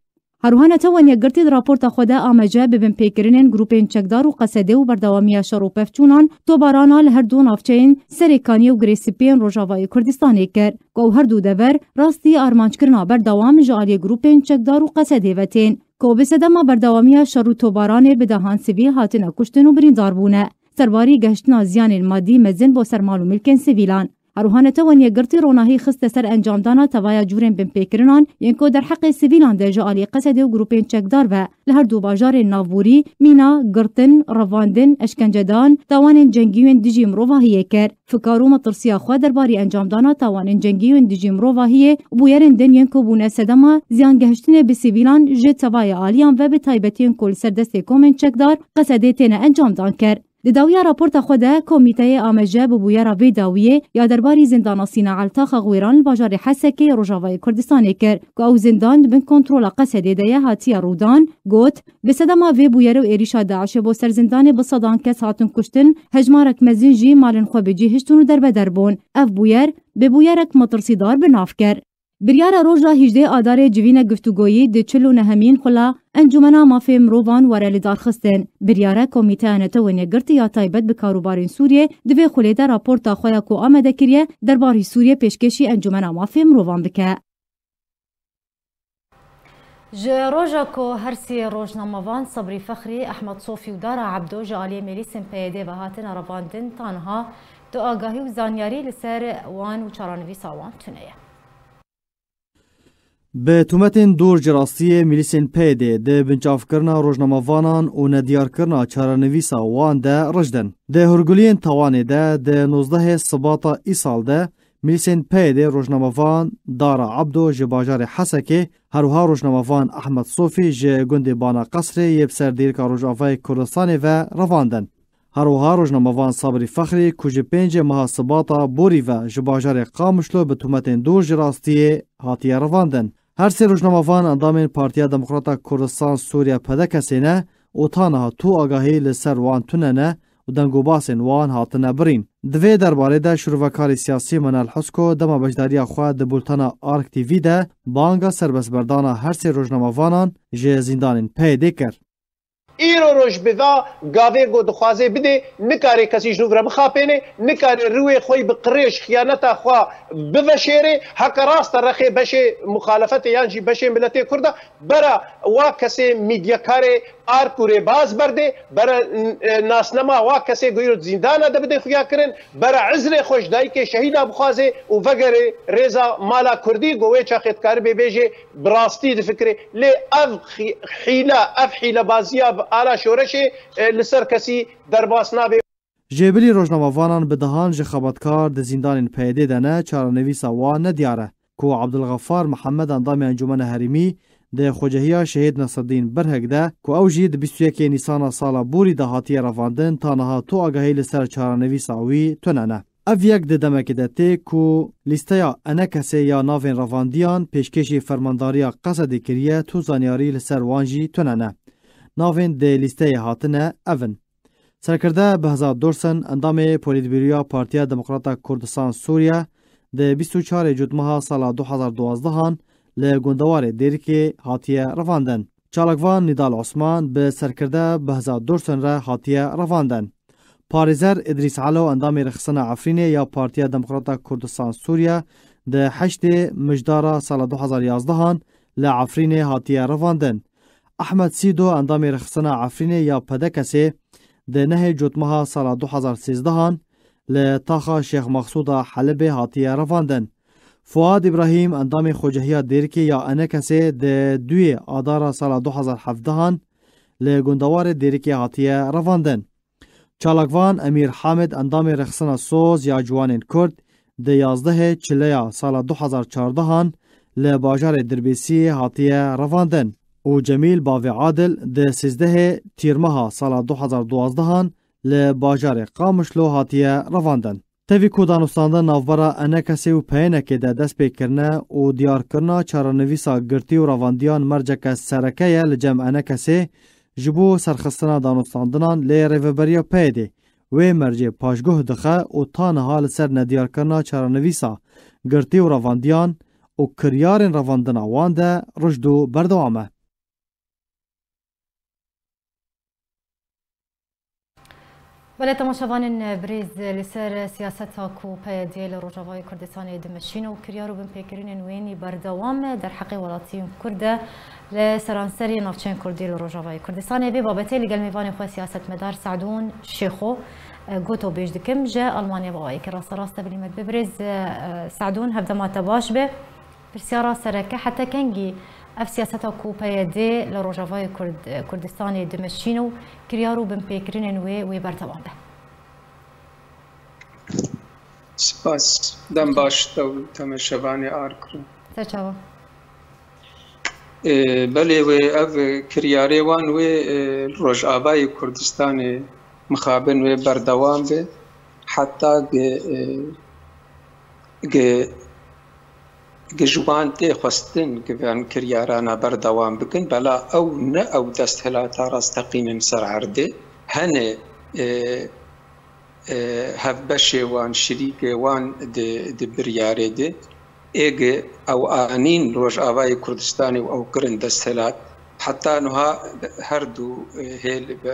Herwiha Netewên Yekgirtî di raporta xwe de A M C bi binpêkirinên grûpên çekdar û Qesedê û berdewamiya şer û pevçûnan tobarana li her du navçeyên Serêkaniyê û Girê Spî yên Rojavayê Kurdistanê kir, ku ew her du dever rastî armanckirina berdewam ji aliyê grûpên çekdar û Qesedê ve tên, ku bi sedema berdewamiya şer û tobaranê bi dehan sivîl hatine kuştin û birîndar bûne. Serbarî gehiştina ziyanên madî mezin bo ser mal û milkên sivîlan. Herwiha Netewên Yekgirtî ronahî xiste ser encamdana tevaya cûrên binpêkirinan yên ku derheqê sivîlan de ji alî Qesedê û grûpên çekdar ve li her du bajarên navborî, mîna girtin, revandin, eşkencedan, tawanên cengî û yên dijî mirovahiyê kir. Fikar û metirsiya xwe derbarî encamdana tawanên cengî û yên dijî mirovahiyê û bûyerên din yên ku bûne sedema ziyan gehiştinê bi sivîlan ji tevaya aliyan ve bi taybetî yên ku li ser destê komên çekdar Qesedê têne encamdan kir. Di dawiya raporta xwe de, Komîteyê A M C bi bûyera vê dawiyê ya derbarî zindana Sîna El Taxa Xwêran li bajarê Hesekê Rojavayê Kurdistanê kir, ku ew zindan di bin kontrola Qesedê de ye, hatiye rûdan, got, bi sedema vê bûyerê û êrîşa DAIŞê bo ser zindanê bi sedan kes hatin kuştin, hejmarek mezin jî malên xwe bi cî hiştin û derbeder bûn. Ev bûyer bi bûyerek metirsîdar bi nav kir. Biryara roja hîjdeh Adarê civîne guftûgoyî di çil û nehemîn xula Encûmena Mafê Mirovan were lidarxistin. Biryare Komîteya Netewên Yekgirtî ya taybet bi karûbarên Sûriyê di vê xulê de raporta xwe ya ku amade kiriye derbarî Sûriyê pêşkêşî Encûmena Mafê Mirovan bike. Ji roja ku her sê rojnamevan Sebrî Fexrî, Ehmed Sofî û Dara Ebdo ji aliyê milîsên P Y D ve hatine revandin, ta niha tu agahî û zanyarî li ser wan û çarenivîsa wan tune ye. Bi tometên dûr ji rastiyê milîsên P Y D di binçavkirina rojnamevanan û nediyarkirina çarenivîsa wan de rijd in. Di hûrguliyên Tewanê de di nozdehê Sibata îsal de milîsên P Y D rojnamevan Dara Ebdo ji bajarê Hesekê, herwiha rojnamevan Ehmed Sofî ji gundê Bana Qesrê yê bi ser dêrika Rojavayê Kurdistanê ve revandin. Herwiha rojnamevan Sabrî Fexrî ku ji pêncê meha Sibata borî ve ji bajarê Qamişlo bi tometên dûr ji rastiyê hatiye revandin. Her sê rojnamevan endamên Partiya Demokrata Kurdistan Sûriye P D K S'ê ne û ta niha tu agahî li ser wan tune ne û dengobasên wan hatine birîn. Di vê derbarê de şîrovekarê siyasî Manal Husko dema beşdariya xwe di bultena Ark T V de banga serbestberdana her sê rojnamevanan ji zîndanên P Y D kir. Îro roj bi va gavê ku dixwaze bidê, nikare kesî ji nû re bixapêne, nikare riwê xwe yî bi qirêj xiyaneta xwe biveşêrê. Heke rast e rexê beşê muxalefetê yan jî beşê miletê Kurda, bera wa kesê mîdyakarê ark û rêbaz berdê, bera, e, nasnema wa kesê ku îro di zîndana de bidê xuyakirin, bera izrê xwe ji dayikê şehîda bixwaze û vegerê rêza mala Kurdî ku wê çaxê dikaribê bêjê, bi rastî difikirê. Lê ev xî-, hîle, ev hîlebaziya bi ala şoreşê, e, li ser kesî derbas nabe. Jêbilî rojnamevanan bi dehan ji xebatkar di zîndanên P Y D de ne, çarenivîsa wan nediyar e. Ku Abdulxefar Mihemed endamê Encûmena Herêmî di xwecehiya Şehîd Nesreddîn Birhik de, ku ew jî di bîst û yekê Nîsana sala borî de hatiye revandin, ta niha tu agahî li ser çarenivîsa wî tune ne. Ev yek di demekê de tê ku lîsteya ENKS'ê ya navên revandiyan pêşkêşî Fermandariya Qesedê kiriye, tu zanyarî li ser wan jî tune ne. Navên di lîsteyê hatine ev in: Serkirde Behzat Dursun, endamê Polîtbîroya Partiya Demokrata Kurdistan Sûriye, di bîst û çarê Cotmeha sala du hazar duwazdehan li gundewarê Dêrikê hatiye revandin. Çalakvan Nîdal Osman bi serkirde Behzat Dursun re hatiye revandin. Parêzer Îdrîs Elo, endamê Rêxistina Efrînê ya Partiya Demokrata Kurdistan Sûriye, di heştê Mijdara sala du hazar yazdehan li Efrînê hatiye revandin. Ehmed Sîdo, endamê Rêxistina Efrînê ya P D K S'ê, di nehê Cotmeha sala du hazar sêzdehan li taxa Şêx Mexsûda Helibê hatiye revandin. Fuad Îbrahîm, endamê Xwecehiya Dêrikê ya ENKS'ê, di duyê Adara sala du hazar hevdehan li gundewarê Dêrikê hatiye revandin. Çalakvan Emîr Hamid, endamê Rêxistina Soz ya Ciwanên Kurd, di yazdehê Çileya sala du hazar çardehan li bajarê Dirbêsiyê hatiye revandin û Cemîl Bavê Adil di sêzdehê Tîrmeha sala du hazar duwazdehan li bajarê Qamişlo hatiye revandin. Tevî ku danûstandin navbera ENKS'ê û PYNK'ê de dest pê kirine û diyarkirina çarenivîsa girtî û revandiyan merceke sereke ye li cem ENKS'ê ji bo serxistina danûstandinan, lê Rêveberiya PYD'ê wê mercê paşguh dixe û ta niha li ser nediyarkirina çarenivîsa girtî û revandiyan û kiryarên revandina wan de rijd û berdewam e. Belê, temaşevanên birêz, li ser siyaseta ku PYD li Rojavayê Kurdistanê dimeşîne û kiryar û binpêkirinên wênî berdewam e derheqê welatiyên Kurd de li seranserî navçeyên Kurdî li Rojavayê Kurdistanê. Vê babetê li gel mêvanê xwe siyasetmedar Sadûn Şêxo, e, gotobêj dikim, ji Almanya bi awayekî rasterast e. Bilî me dibe birêz, e, Sadûn, hevdema te baş be. Pirsyara sereke, heta kengî ev siyaseta ku PYD li Rojavayê Kurd-, Kurdistanê dimeşîne û kiryar û binpêkirinên wê, wê berdewam be? Spas. Dem baş te û temeşevanê Ark re. Te çawa? Ê, belê wê ev kiryarê wan wê, ê, li Rojavayê Kurdistanê mixabin wê berdewam be. Heta ge, ê, ge, ge ji wan tê xwestin ge van kiryarana berdewam bikin, bela ew ne ew desthilata rasteqîn in ser erdê. Hene, ê, ê, hevbeşê wan, şirîkê wan di, di biryarê de. êgê ew anîn Rojavayê Kurdistanê û ew kirin desthilat. Heta nuha her du hêl bi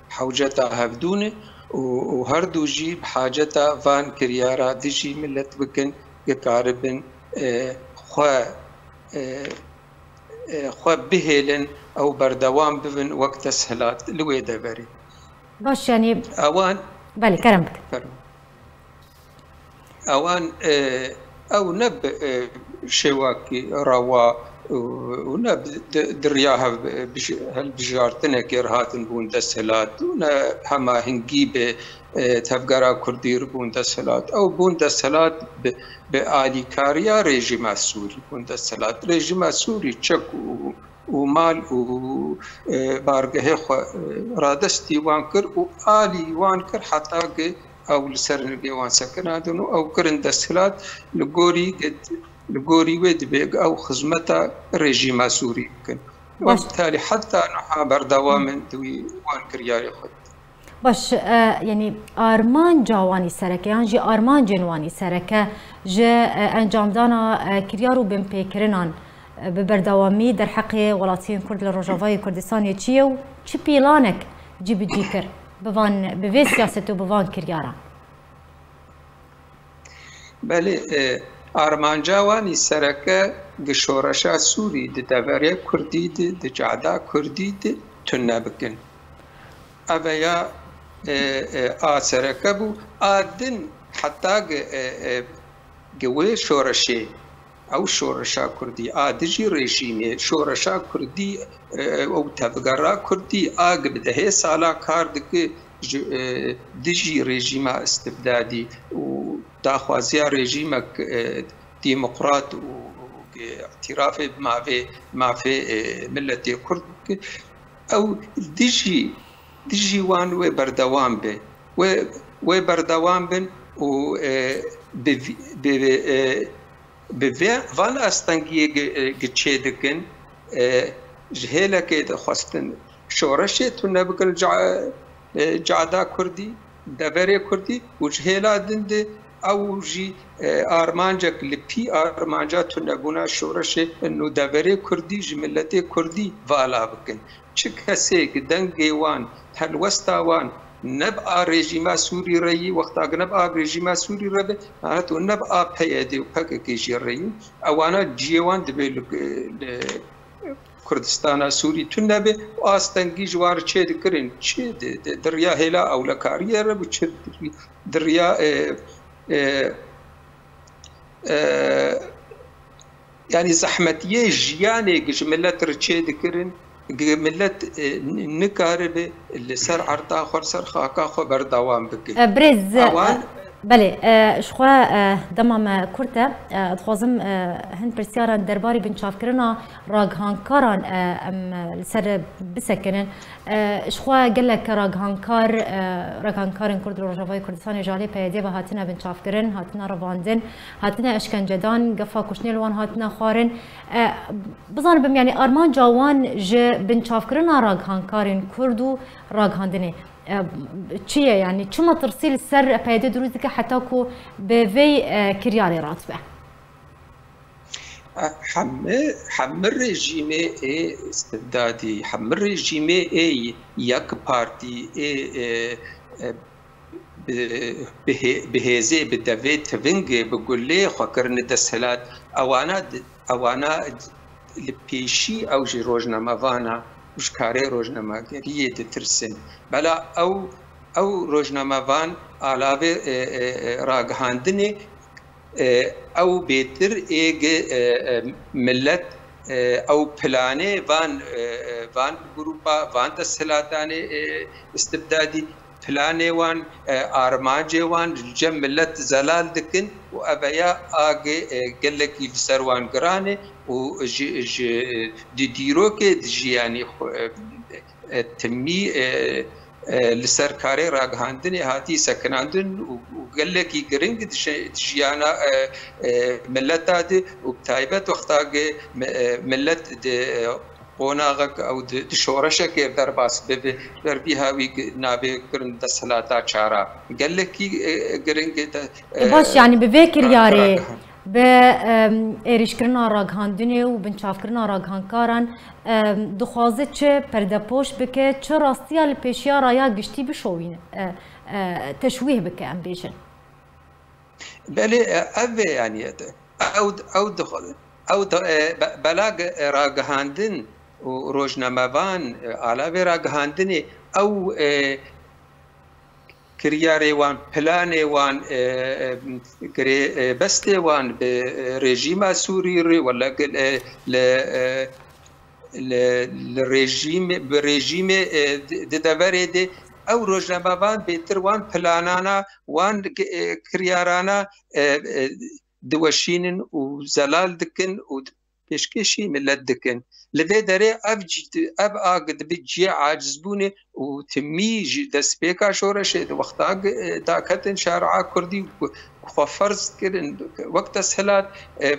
hewceta hevdû ne û, û her du jî bi haceta van kiryara dijî millet bikin, ki karibin, e, xwe, e, e, xwe bihêlin, ew berdewam bibin wek desthilat li wê deverê. Baş, yanî Ewan Belê, kerem bikin. Fermo. Ewan, e, ew ne bi, e, şêwakî rewa û, û ne bi, di, di riya hev, bi, hilbijartinekê re hatin bûn desthilat û ne hemahingî bi, e, tevgera Kurdî re bûn desthilat. Ew bûn desthilat bi, bi alîkariya rejîma Sûrî bûn desthilat. Rejîma Sûrî çek û û mal û, e, bargehê xwe, e, radestî wan kir û alî wan kir heta ki ew li ser nivê wan sekinandin û ew kirin desthilat li gorî, li gorî wê dibe ew xizmeta rejîma Sûrî bikin. Baş. Wek talî heta niha berdewam in di wî wan kiryarê xwe. Baş, e, yanî armanca wanî sereke yan jî armancên wanî sereke ji, e, encamdana, e, kiryar û binpêkirinan, e, bi berdewamî derheqê welatiyên Kurd li Rojavayê Kurdistanê çi ye û çi pîlanek cî bi cî kir bi van, bi vê siyaset û bi van kiryaran? Belê, e, armanca wan î sereke gi şoreşa Sûrî di deverê Kurdî di, di cada Kurdî di tune bikin. Eve ya, e, e, a sereke bû, a din heta gi, e, e, gi wê şoreşê, ew şoreşa Kurdî a dijî rejîmê, şoreşa Kurdî, e, ew tevgera Kurdî a gi bi dehê sala kar dike ji, e, dijî rejîma istibdadî û daxwaziya rejîmek, e, demokrat û, û îtîrafê bi mavê, mafê, e, milletê Kurd bike, ew dijî, dijî wan wê berdewam be. Wê, wê berdewam bin û, e, bi vî, bi, bi, e, bi vê, van astengiyê gi, e, gi çê dikin, e, ji hêlekê dixwestin şoreşê tune bikin li ca-, e, cada Kurdî, deverê Kurdî û ji hêla din de ew jî, e, armancek li pî armanca tunebûna şoreşê nû deverê Kurdî ji miletê Kurdî vala bikin. Çi kesê ki dengê wan, helwesta wan ne bi a rejîma Sûrî re yî, wexta ki ne bi a rejîma Sûrî re be, hat û ne bi a P Y D û P K K jî re yî, ewana ciyê wan divê li, li Kurdistana Sûrî tune be û astengî ji wan re çê dikirin. Çi di, di, di riya hêla ewlekariyê re bû, çi di, di riya, e, e, e, yanî zehmetiyê jiyanê ji milet re çê dikirin, gi milet, e, n-, nikaribe li ser erda xwe, li ser xaka xwe berdewam bike. E, birêz, e, Ewan e, belê, e, ji xwe, e, dema me kurt e, e, dixwazim, e, hin pirsyara derbarî binçavkirina ragihandkaran, e, em, e, li ser bisekinin. E, ji xwe gelek ragihandkar, e, ragihandkarên Kurd li Rojavayê Kurdistanê ji alî P Y D ve hatine binçavkirin, hatine revandin, hatine eşkencedan, gefa kuştinê li wan hatine xwarin. E, bizanibim, yanî armanca wan ji binçavkirina ragihandkarên Kurd û ragihandinê, e, çi ye? Yanî çi metirsî li ser P Y D dirûst dike heta ku bi vê, e, kiryarê radibe? Hemî, hemî rejîmê ê istibdadî, hemî rejîmê ê yek partî, ê, ê, ê, bi, bi hê-, bi hêzê, bi devê tivingê, bi gulê xwe kirine desthilat. Ewana di-, ewana li pêşî ew ji rojnamevan e, ji karê rojnamegeriyê ditirsin. Bela ew, ew rojnamevan alavê, e, e, e, ragihandinê, e, ew bêtir ê gi, e, e, millet, e, ew planê van, e, e, van grûpa, van desthilatanê, e, istibdadî, planê wan, e, armancê wan li cem millet zelal dikin û eveya a gi, e, gelekî li ser wan giran e û ji, ji, di dîrokê di jiyanî xwe, e, e, timî, e, e, li ser karê ragihandinê hatî sekinandin û, û gelekî giring di ji-, di jiyana, e, e, mileta de û bi taybet wexta ge mi-, e, milet di, e, qonaxek ew di, di şoreşekê derbas bibe, ji ber vî hawî navê kirin desthilata çara. Gelekî, e, giring e de, E, baş, e, yanî bi vê ra-, kiryarê, ragihan- Bi, em, êrîşkirina ragihandinê û binçavkirina ragihandkaran, em, dixwaze çi perdepoş bike, çi rastiya li pêşiya raya giştî bişowîne, e, e, teşwîh bike, em bêjin. Belê, e, ev e, yanî, e, ew, ew dixwe-, ew di-, e, be-, bela ge-, e, ragihandin û rojnamevan, e, alavê ragihandinê, ew, e, kiryarê wan, planê wan, e, e, girê, e, bestê wan bi, e, rejîma Sûrî re, wele ge-, e, li, e, li, li rejîmê, bi rejîmê, e, di, di deverê de ew rojnamevan bêtir wan planana, wan, e, kiryarana, e, e, diweşînin û zelal dikin û pêşkêşî milet dikin. Li vê derê ev cî-, ev a dibe cihê acizbûnê û timî ji destpêka şoreşê di wexta, e, daketin şari'a kurdî ku, ku xwe ferz kirin wek desthilat, e,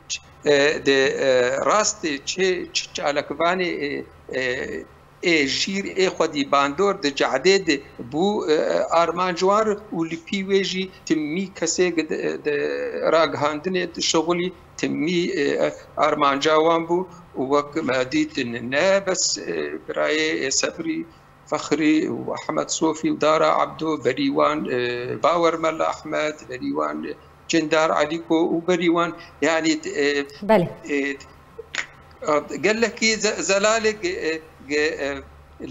ç-, e, di, e, rastê çi, ç-, çalakvanê, e, e, ê jîr ê xwedî bandor di cahdê de bû, e, armanc wan û li pî wê jî timî kesê di, di ragihandinê dişixulî, timî, e, armanca wan bû û wek me dîtin ne bes, e, birayê, e, Sebrî Fexrî û Ehmed Sofî û Dara Ebdo, berî wan, e, Bawer Mela Ehmed, berî wan, e, Cindar Elîko û berî wan, yanî, e, Belê. e, gelekî ze-, zelalê ge-, e, ge-, e,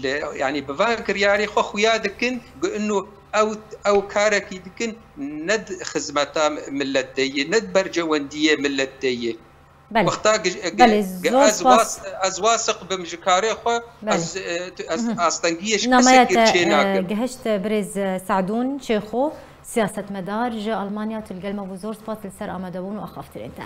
li, yanî bi van kiryarê xwe xuya dikin, ku ino ew, ew karekî dikin, ne di xizmeta millet de ye, ne di bercewendiyê millet de ye. Belê. Wexta ge-, ge-, Belê, ge-, zor ez spas. was-, ez wasiq bim ji karê xwe, Belê. ez, e, tu, ez Mhm. astengiyê ji Namaya kesekê te, çê e, nakim. gihişt, e, birêz, e, Se'dûn Çêxo, siyasetmedar ji Almanya, tu li gel me bû. Zor spas li ser amadebûn û axaftinên te.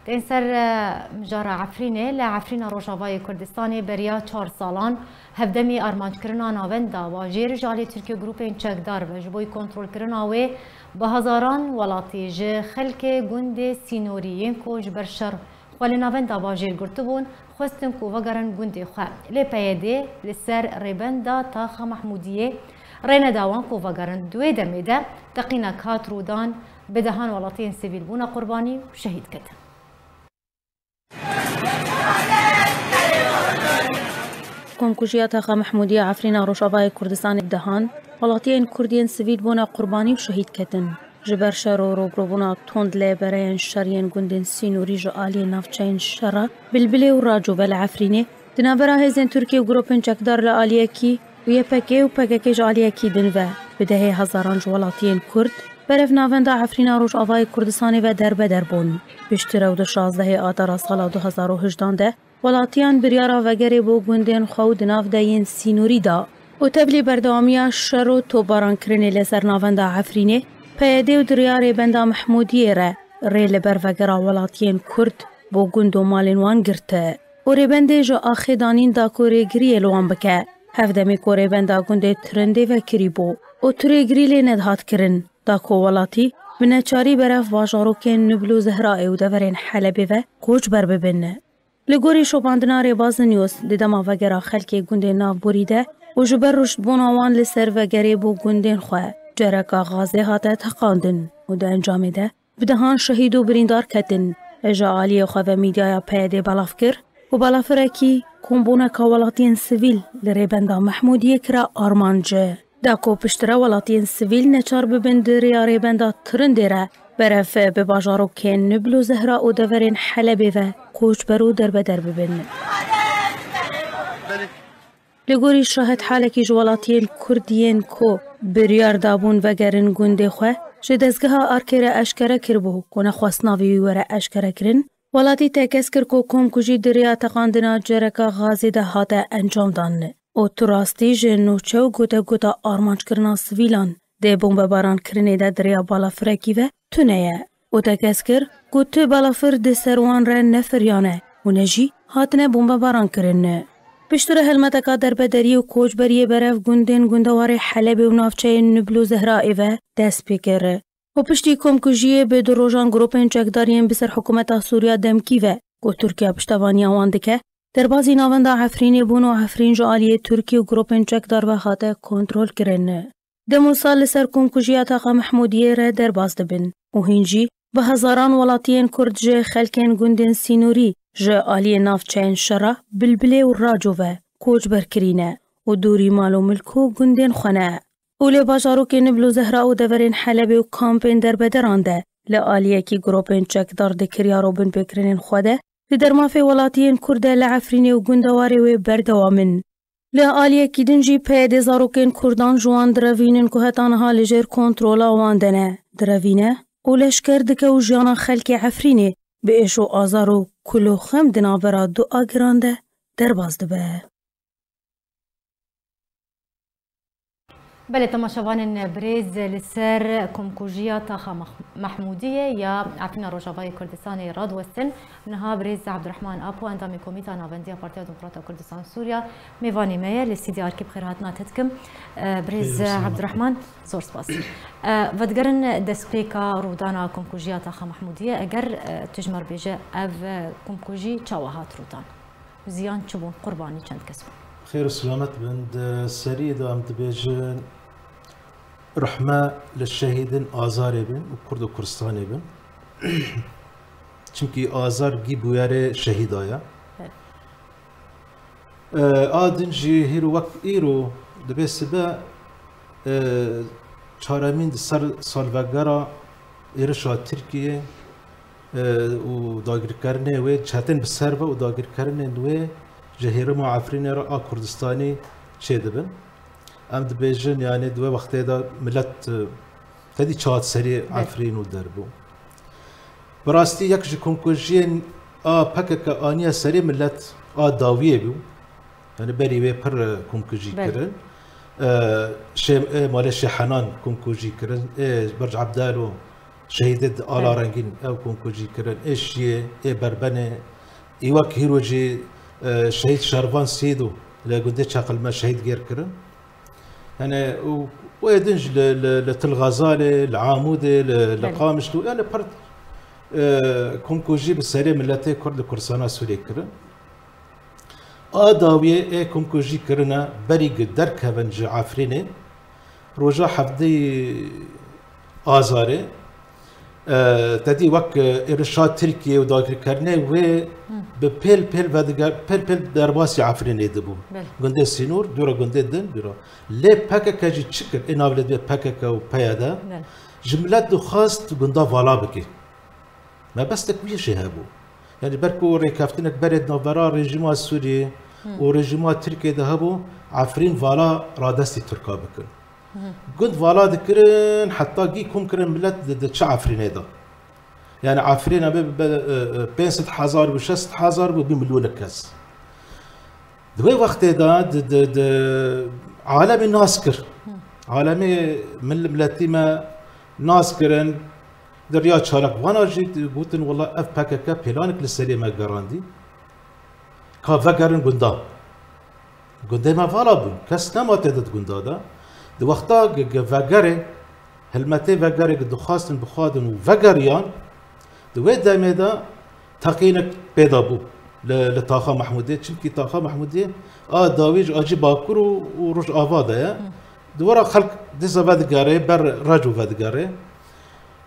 Tên ser, e, mijara Efrînê, li Efrîna Rojavayê Kurdistanê beriya çar salan hevdemî armanckirina navenda bajêr ji alî Tirkiye û grûpên çekdar ve ji bo kontrolkirina wê bi hezaran welatî ji xelkê gundê sînorî yên ku ji ber şer xwe li navenda bajêr girtibûn, xwestin ku vegerin gundê xwe. Lê P Y D li ser rêbenda Taxa Mehmûdiyê rê neda wan ku vegerin. Di wê demê de teqînek hat rûdan, bi dehan welatiyên sivîl bûne qurbanî û şehîd ketin. Komkujiya Taxa Mehmûdî ya Efrîna Rojavayê Kurdistanê bi dehan welatiyên Kurd yên sivîl bûne qurbanî û şehîd ketin. Ji ber şer û rûbirûbûna tund li bereyên şer yên gundên sînorî ji aliyê navçeyên şera Bilbilê û Racûve li Efrînê, di navbera hêzên Tirkî û grûpên çekdar li aliyekî û Y P G û P K K ji aliyekî din ve, bi dehê hezaran ji welatiyên Kurd berev navenda Efrîna Rojavayê Kurdistanê ve derbeder bûn. Piştre û di şazdehê Adara sala du hezar û hejdan de, Welatiyan biryara vegerê bo gundên xwe û di nav de yên sînorî da û tevlî berdewamiya şer û topbarankirinê li ser navenda Efrînê, P Y D û di riya rêbenda Mehmûdiyê re rê li ber vegera welatiyên Kurd bo gund û malên wan girti û rêbendê ji axê danîn da ku rêgiriyê li wan bike. Hevdemê ku rêbenda gundê Tirindê vekirî bû û tu rêgirî lê nedihat kirin, da ku welatî bi neçarî berev bajarokên Nubl û Zehrayê û deverên Helebê ve koçber bibin. Li gorî şopandina Rêbaz News, di dema vegera xelkê gundê navborî de û ji ber ruştbûna wan li ser vegerê bo gundên xwe, cereka gazê hate teqandin û di encamê de bi dehan şehîd û birîndar ketin. Ji aliyê xwe ve mîdyaya P Y D belav kir û belafirekî kombûneka welatiyên sivîl li rêbenda Mehmûdiyê kira armanc. Da ku piştre welatiyên sivîl neçar bibin di riya rêbenda Tirindê re berev bi bajarokên Nubl û Zehra û deverên Helebê ve koçber û derbeder bibin. Li gorî şahidhalekî ji welatiyên Kurd yên ku biryar dabûn vegerin gundê xwe, ji dezgeha Arkê re eşkere kiribû ku nexwest navê wî were eşkerekirin, welatî tekez kir ku komkujî di riya teqandina cereka gazê de hate encamdan. û tu rastî ji nûçe û gotegota armanckirina sivîlan dê bombebarankirinê de di rêya balafirekî ve tune ye û tekez kir ku tu balafir di ser wan re ne firiyane û ne jî hatine bombebarankirin. Piştre helmeteka derbederiyê û koçberiyê berev gundên gundewarê Helebê û navçeyên Nubl û Zehrayê ve dest pê kir. Û piştî komkujiyê bi du rojan grûpên çekdar yên bi ser hikûmeta Sûriya demkî ve ku Tirkiye piştevaniya wan dike, derbazî navenda Efrînê bûn û Efrîn ji aliyê Tirkî û grûpên çekdar ve hate kontrolkirin. Dem û sal li ser komkujiya Taxa Mehmûdiyê re derbas dibin û hîn jî Bi hezaran welatiyên Kurd ji xelkên gundên sînorî ji aliyê navçeyên Şera, Bilbilê û Raco ve koçber kirîne û dûrî mal û milk û gundên xwe ne. Û li bajarokên Nibl û Zehra û deverên Helebê û kampên derbederan de li aliyekî grûpên çekdar di kiryar û binpêkirinên xwe de di dermafê welatiyên Kurd de li Efrînê û gundewarê wê berdewam in. Li aliyekî din jî P Y D zarokên Kurdan ji wan direvînin ku heta niha li jêr kontrola wan de ne. Direvîne û leşker dike û jiyana xelkê Efrînê bi êş û azar û kul û xem di navbera du agiran de derbas dibe. Belê, temaşevanên birêz, li ser komkujiya Taxa Meh-, Mehmûdiyê ya Efrîna Rojavayê Kurdistanê radiwestin. Niha birêz Abdurrahman Apo, endamê Komîta Navendiya Partiya Demokrata Kurdistan Sûriya, mêvanê me ye. Li stûdyoya Arkê bi xêrhatina te dikim. Eh, birêz Abdurrahman, zor spas. Eh, vedigerin destpêka rûdana komkujiya Taxa Mehmûdiyê, eger, eh, tu ji me re bêje, ev, eh, komkujî çawa hat rûdan? Ziyan çi bûn? Qurbanî çend kes bûn? Xêr û selamet bin. Di serî de em dibêjin, rehme li şehîdin Azarê bin û Kurd û Kurdistanê bin. Çimkî Azar gî bûyerê şehîda ye. Evet. E, a din jî hîro wek îro dibe sibe, e, çaremîn di ser salvegera êrişa Tirkiyê, e, û dagirkerinê wê, çetin bi ser ve û dagirkerinên wê ji hêrima Efrînê re a Kurdistanî çêdibin. Em dibêjin, yanî di wê wextê de milet, e, tedî çat serî Efrîn û derbû. Bi rastî yek ji komkujiyên a P K K aniye serê milet a dawiyê bû. Yani berî wê pir, e, komkujî kirin. E, şê-, ê malê Şêhenan komkujî kirin. Ê Birc Ebdal û şehîdê di Ala Rengîn ew komkujî kirin. Ê Şiyê, ê Berbenê, ê wek hîro jî, e, şehîd Şervan Sîd û li gundê Çeqilme şehîd gêr kirin. Yani û, û ê din jî li, li, li Til Xezalê, li Amûdê, li, li Qamişlo, yani pir, e, komkujî bi serê miletê Kurd li Kurdistana Sûriyê kirin. A dawiyê ê komkujî kirine berî ku derkevin ji Efrînê, roja hevdeyê Azarê, e, tedî wek, e, êrişa Tirkiyê û dagirkerinê wê bi pêl pêl vediger, pêl pêl derbasî Efrînê dibû. Belê. Gundê Sînor, dûra gundê din, dûra. Lê P K K jî çi kir? Ê nav lê divê P K K û P Y D. Belê. Ji milet dixwast gunda vala bike. Mebestek wî jî hebû. Yani ber ku rêkeftinek berê di navbera rejîma Sûriyê û rejîma Tirkiyê de hebû, Efrîn vala radestî Tirka bikin. Gund vala dikirin, heta gî kom kirin milet di, di çi Efrînê de. Yani Efrîn be, be, e, e, pênc sed hezar bû, şeş sed hezar bû, bî milyonek kes. Di wê wextê de di, di, di alemê nas kir. Alemê mil-, miletî me nas kirin. Di riya çalakvana jî gotin, wela ev P K K pêlanek li serê me gerandî. Ka vegerin gunda. Gundê me vala bûn. Kes nema tê di gunda de. Di wexta ge-, ge-, vegerê, hilmetê vegerê ge dixwastin bixwadin û vegeriyan, di wê demê de teqînek pêda bû li, li Taxa Mehmûdê. Çimkî Taxa Mehmûdê a dawî ji acî Bakur û, û Rojava de ye. Di wera xelk dîsa vedigere, ber Reco vedigere.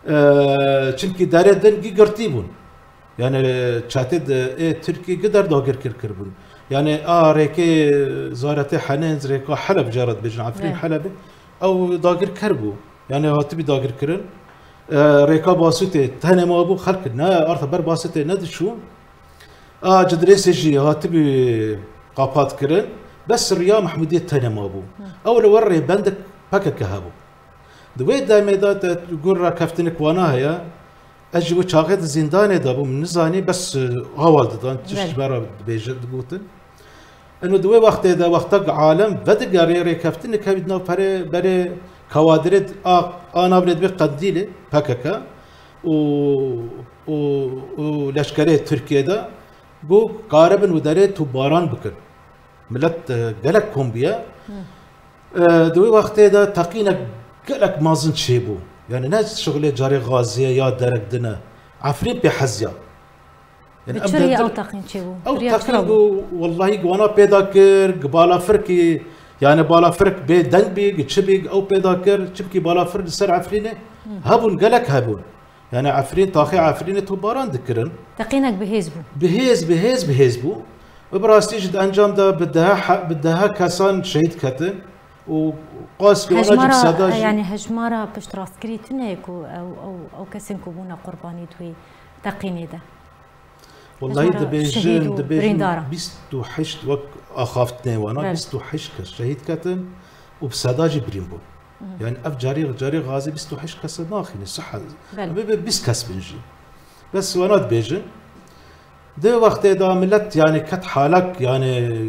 E, çimkî derê din gî girtî bûn. Yani çetê di ê Tirkî gider dagir kir kiribûn. Yani a rêkê zaretê Henêz, rêka Heleb, cara dibêjin Efrîn Helebê, ew dagir kir bû. Yani hatibî dagir kirin. E, rêka Basûtê tenê mabû, xelk ne, arta ber Basûtê nediçû. A Cidrêsê jî hatibî qapat kirin. Bes riya Mehmûdiyê tenê mabû. Ew li wer rêbendek P K K hebû. Di wê demê de te gur rakeftinik wana heye. Ez ji wî çaxê di zîndanê de bûm, nizanî bes, e, hawal didan, tişt ji me re dibêje, digotin. Eno di wê wextê de, wexta ku alem vedigerê rêkeftinik hevî di nav perê, berê kawadirê a, a nav lê dibê Qendîlê, P K K û, û, û leşkerê Tirkiyê de, got, karibin û derê topbaran bikin. Milet, e, gelek kom bûye. E, di wî wextê de teqînek gelek mezin çêbû. Yani ne şixulê carê Xaziyê ya derek din e. Efrîn pê heziya. Yani Bi çi rêyê ew teqîn çêbû? Ew teqîn bû, wellahî wana pêda kir, gi balafirkî, yani balafirk bê deng bî, gi çi bî, ew pêda kir, çimkî balafirk li ser Efrînê hebûn, gelek hebûn. Yani Efrîn, taxê Efrînê topbaran dikirin. Teqînek bi hêz bû. Bi hêz, bi hêz, bi hêz bû. Û bi rastî jî di encam de bi deha, bi deha kesan şehîd ketin û qas ki wana jî bi seda jî. Yani hejmara piştrastkirî tune ye ku ew, ew, ew kesên ku bûne qurbanî di wê teqînê de. Wellahî dibêjin, dibêjin bîst û heşt wek axaftinê wana, bîst û heşt kes şehîd ketin û bi seda jî birîn bûn. Yani ev carî, carî gazê bîst û heşt kese naxîne, sihe. Bibe bîst kes bin jî. Bes wana dibêjin. Di wextê de milet yani ket halek yani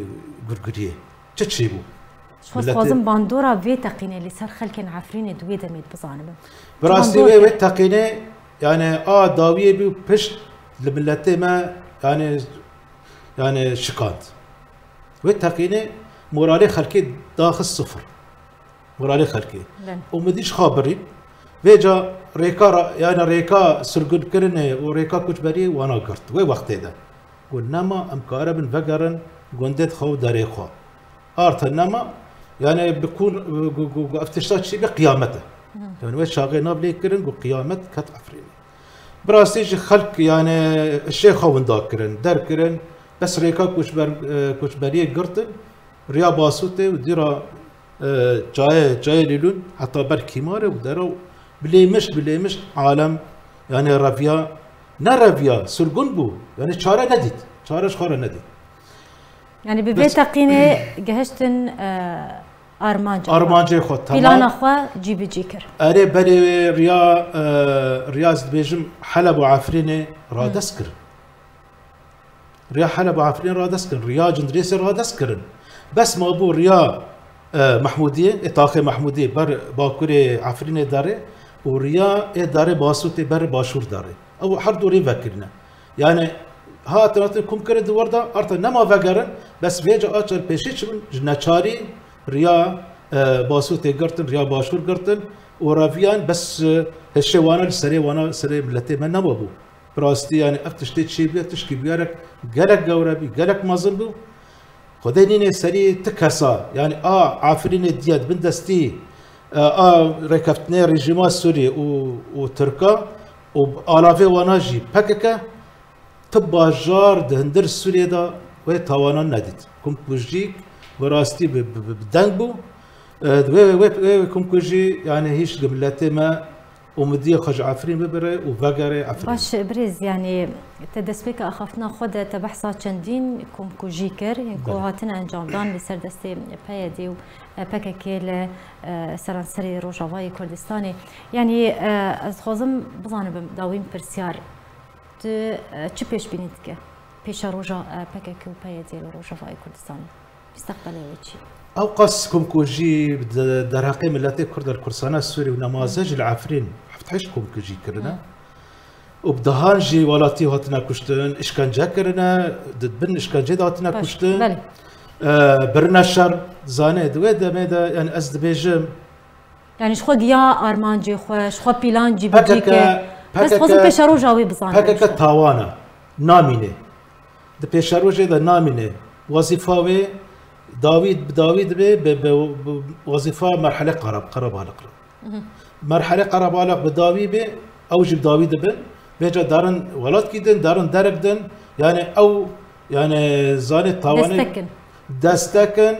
gurguriyê. Çi çêbû? Ji xwe dixwazim bandora vê teqînê li ser xelkên Efrînê di wê demê de bizanibim. Bi rastî wê, wê teqînê yani a dawiyê bû pişt li miletê me yani, yani şikand. Wê teqînê moralê xelkê daxist sifir. Moralê xelkê. Û min dî ji xwe birî. Vêca rêka ra-, yani rêka sirgunkirinê û rêka koçberiyê wana girt. Wê wextê de. Got nema em karibin vegerin gundê xwe û derê xwe. Arta nema, yani bi kun, gu, gu, gu, ev tişta çî bi qiyamet e. Yani wê çaxê nav lê kirin, gu qiyamet ket Efrînê. Bi rastî jî xelk yani şê xwe winda kirin, derkirin, bes rêka koçber, e, koçberiyê girtin, riya Basûtê û dîra, e, çayê, çayê Lîlûn heta ber kîmarê û dera û bilêmişt, bilêmişt alem yani reviya, ne reviya, sirgûn bû, yani çare nedît, çare ji xwe re nedît. Yani bi vê teqînê gihiştin, e, armanca xwe. Armancê xwe, tamam. Plana xwe cîbicî kir. Erê berê riya, e, riya ez dibêjim Heleb û Efrînê radest kirin. Riya Heleb û Efrînê radest kirin. Riya Cindirêsê radest kirin. Bes mabû riya, e, Mehmûdiyê, ê taxê Mehmûdiyê ber bakurê Efrînê derê û riya ê derê Basûtê ber başûr derê. Ew her du rê vekirine. Yani hatin hatin kom kirin di wir de, arta nema vegerin, bes vêca a çar pêşî çibin, ji neçarî riya, e, Basûtê girtin, riya başûr girtin û reviyan bes, e, hişê wana li serê wana, serê miletê me nema bû. Bi rastî yani ev tiştê çêbûye, tişkî bûyerek gelek gewre bî, gelek mezin bû. Xwedê nînê serî ti kesa, yani a Efrînê diye di bin destî, e, a rêkeftinê rejîma Sûrî û, û Tirka û alavê wana jî P K K, ti bajar di hundir Sûriyê de wê tawanan nedît. Kumkujîk bi rastî bi, bi, bi, bi deng bû. E, wê, wê, wê, wê kumkujî yani hîç li miletê me Umidiyê xwe ji Efrîn bibire û vegere Efrîn. Baş birêz, yanî te destpêka axaftina xwe de te behsa çendîn komkujî kir, yên ku hatine encamdan li ser destê P Y D û P K K li, e, seranserê Rojavayê Kurdistanê. Yanî, e, ez dixwazim bizanibim, dawîn pirsyar, tu, e, çi pêşbînî dike pêşeroja, e, P K K û P Y D li Rojavayê Kurdistanê? Mistaqbelê wê çi? Ew qas komkujî di derheqê miletê Kurd li Kurdistana Sûrî û nemaze jî li Efrîn heft heşt komkujî kirine. Û bi dehan jî welatî hatine kuştin, îşkence kirine, di bin îşkencê de hatine kuştin. Belê. E, birine şer, zanê, di wê demê de, yani ez dibêjim, Yani ji xwe giya armancê xwe, ji xwe pîlan cîbicî kir. Ez dixwazim pêşeroja wê bizanim. P K K tawana, namîne. Di pêşerojê de namîne. Wezîfa wê dawî bi dawî dibe, bi, bi, bi wezîfa merhele qerab, qerebaliq re. Merhele qerebaliq bi dawî be, ew jî bi dawî dibin. Vêca derin welatkî din, derin derek din. Yani ew, yani zanê tawanê destekin. Destekin.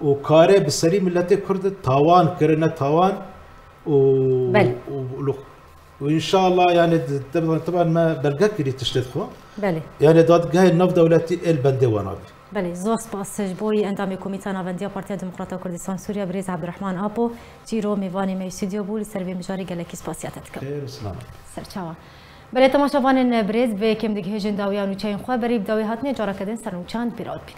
û karê bi serî miletê Kurd de tawan kirine tawan û Belê. û, û, û înşallah yani di-, di-, taban me belge kirî tiştê xwe. Belê. Yani dadgehê navdewletî êl bendê wana bî. Belê, zor spas ji bo yî endamê Komîta Navendiya Partiya Demokrata Kurdistan Sûriya birêz Abdurrahman Apo, çîro mêvanê me yê stûdyo bû, li ser vê mijarê gelekî spasiya te dikim. Xêr û silamet. Serçawa. Belê temaşevanên birêz, vê kêm digihêjin dawiya nûçeyên xwe, berî bi dawî hatinê careke din ser nûçeyan bîra dibîn.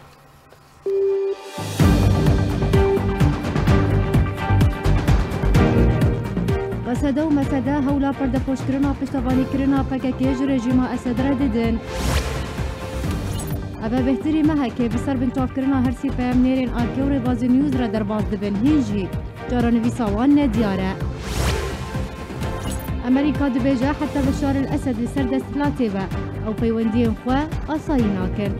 Qesede û Mesede hewla perdepoşkirina piştevanîkirina P K K ji rejîma Esed re didin. Ev e bêhtirî mehekê bi ser binçavkirina her sî peyamnêrên A K û Rêbazî News re derbas dibin, hîn jî çarenivîsa wan nediyar e. Amerîka dibêje heta Beşar el Esed li ser desthilatê be, ew peywendiyên xwe asayî nakin.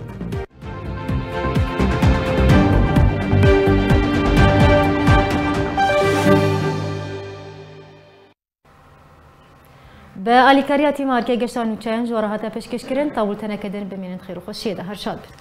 Bi alîkariya tîma Erkê Geşta Nûçeyan ji we re hate pêşkêşkirin. Ta bulteneke din bimînin xêr û xweşiyê de. Her şad bin.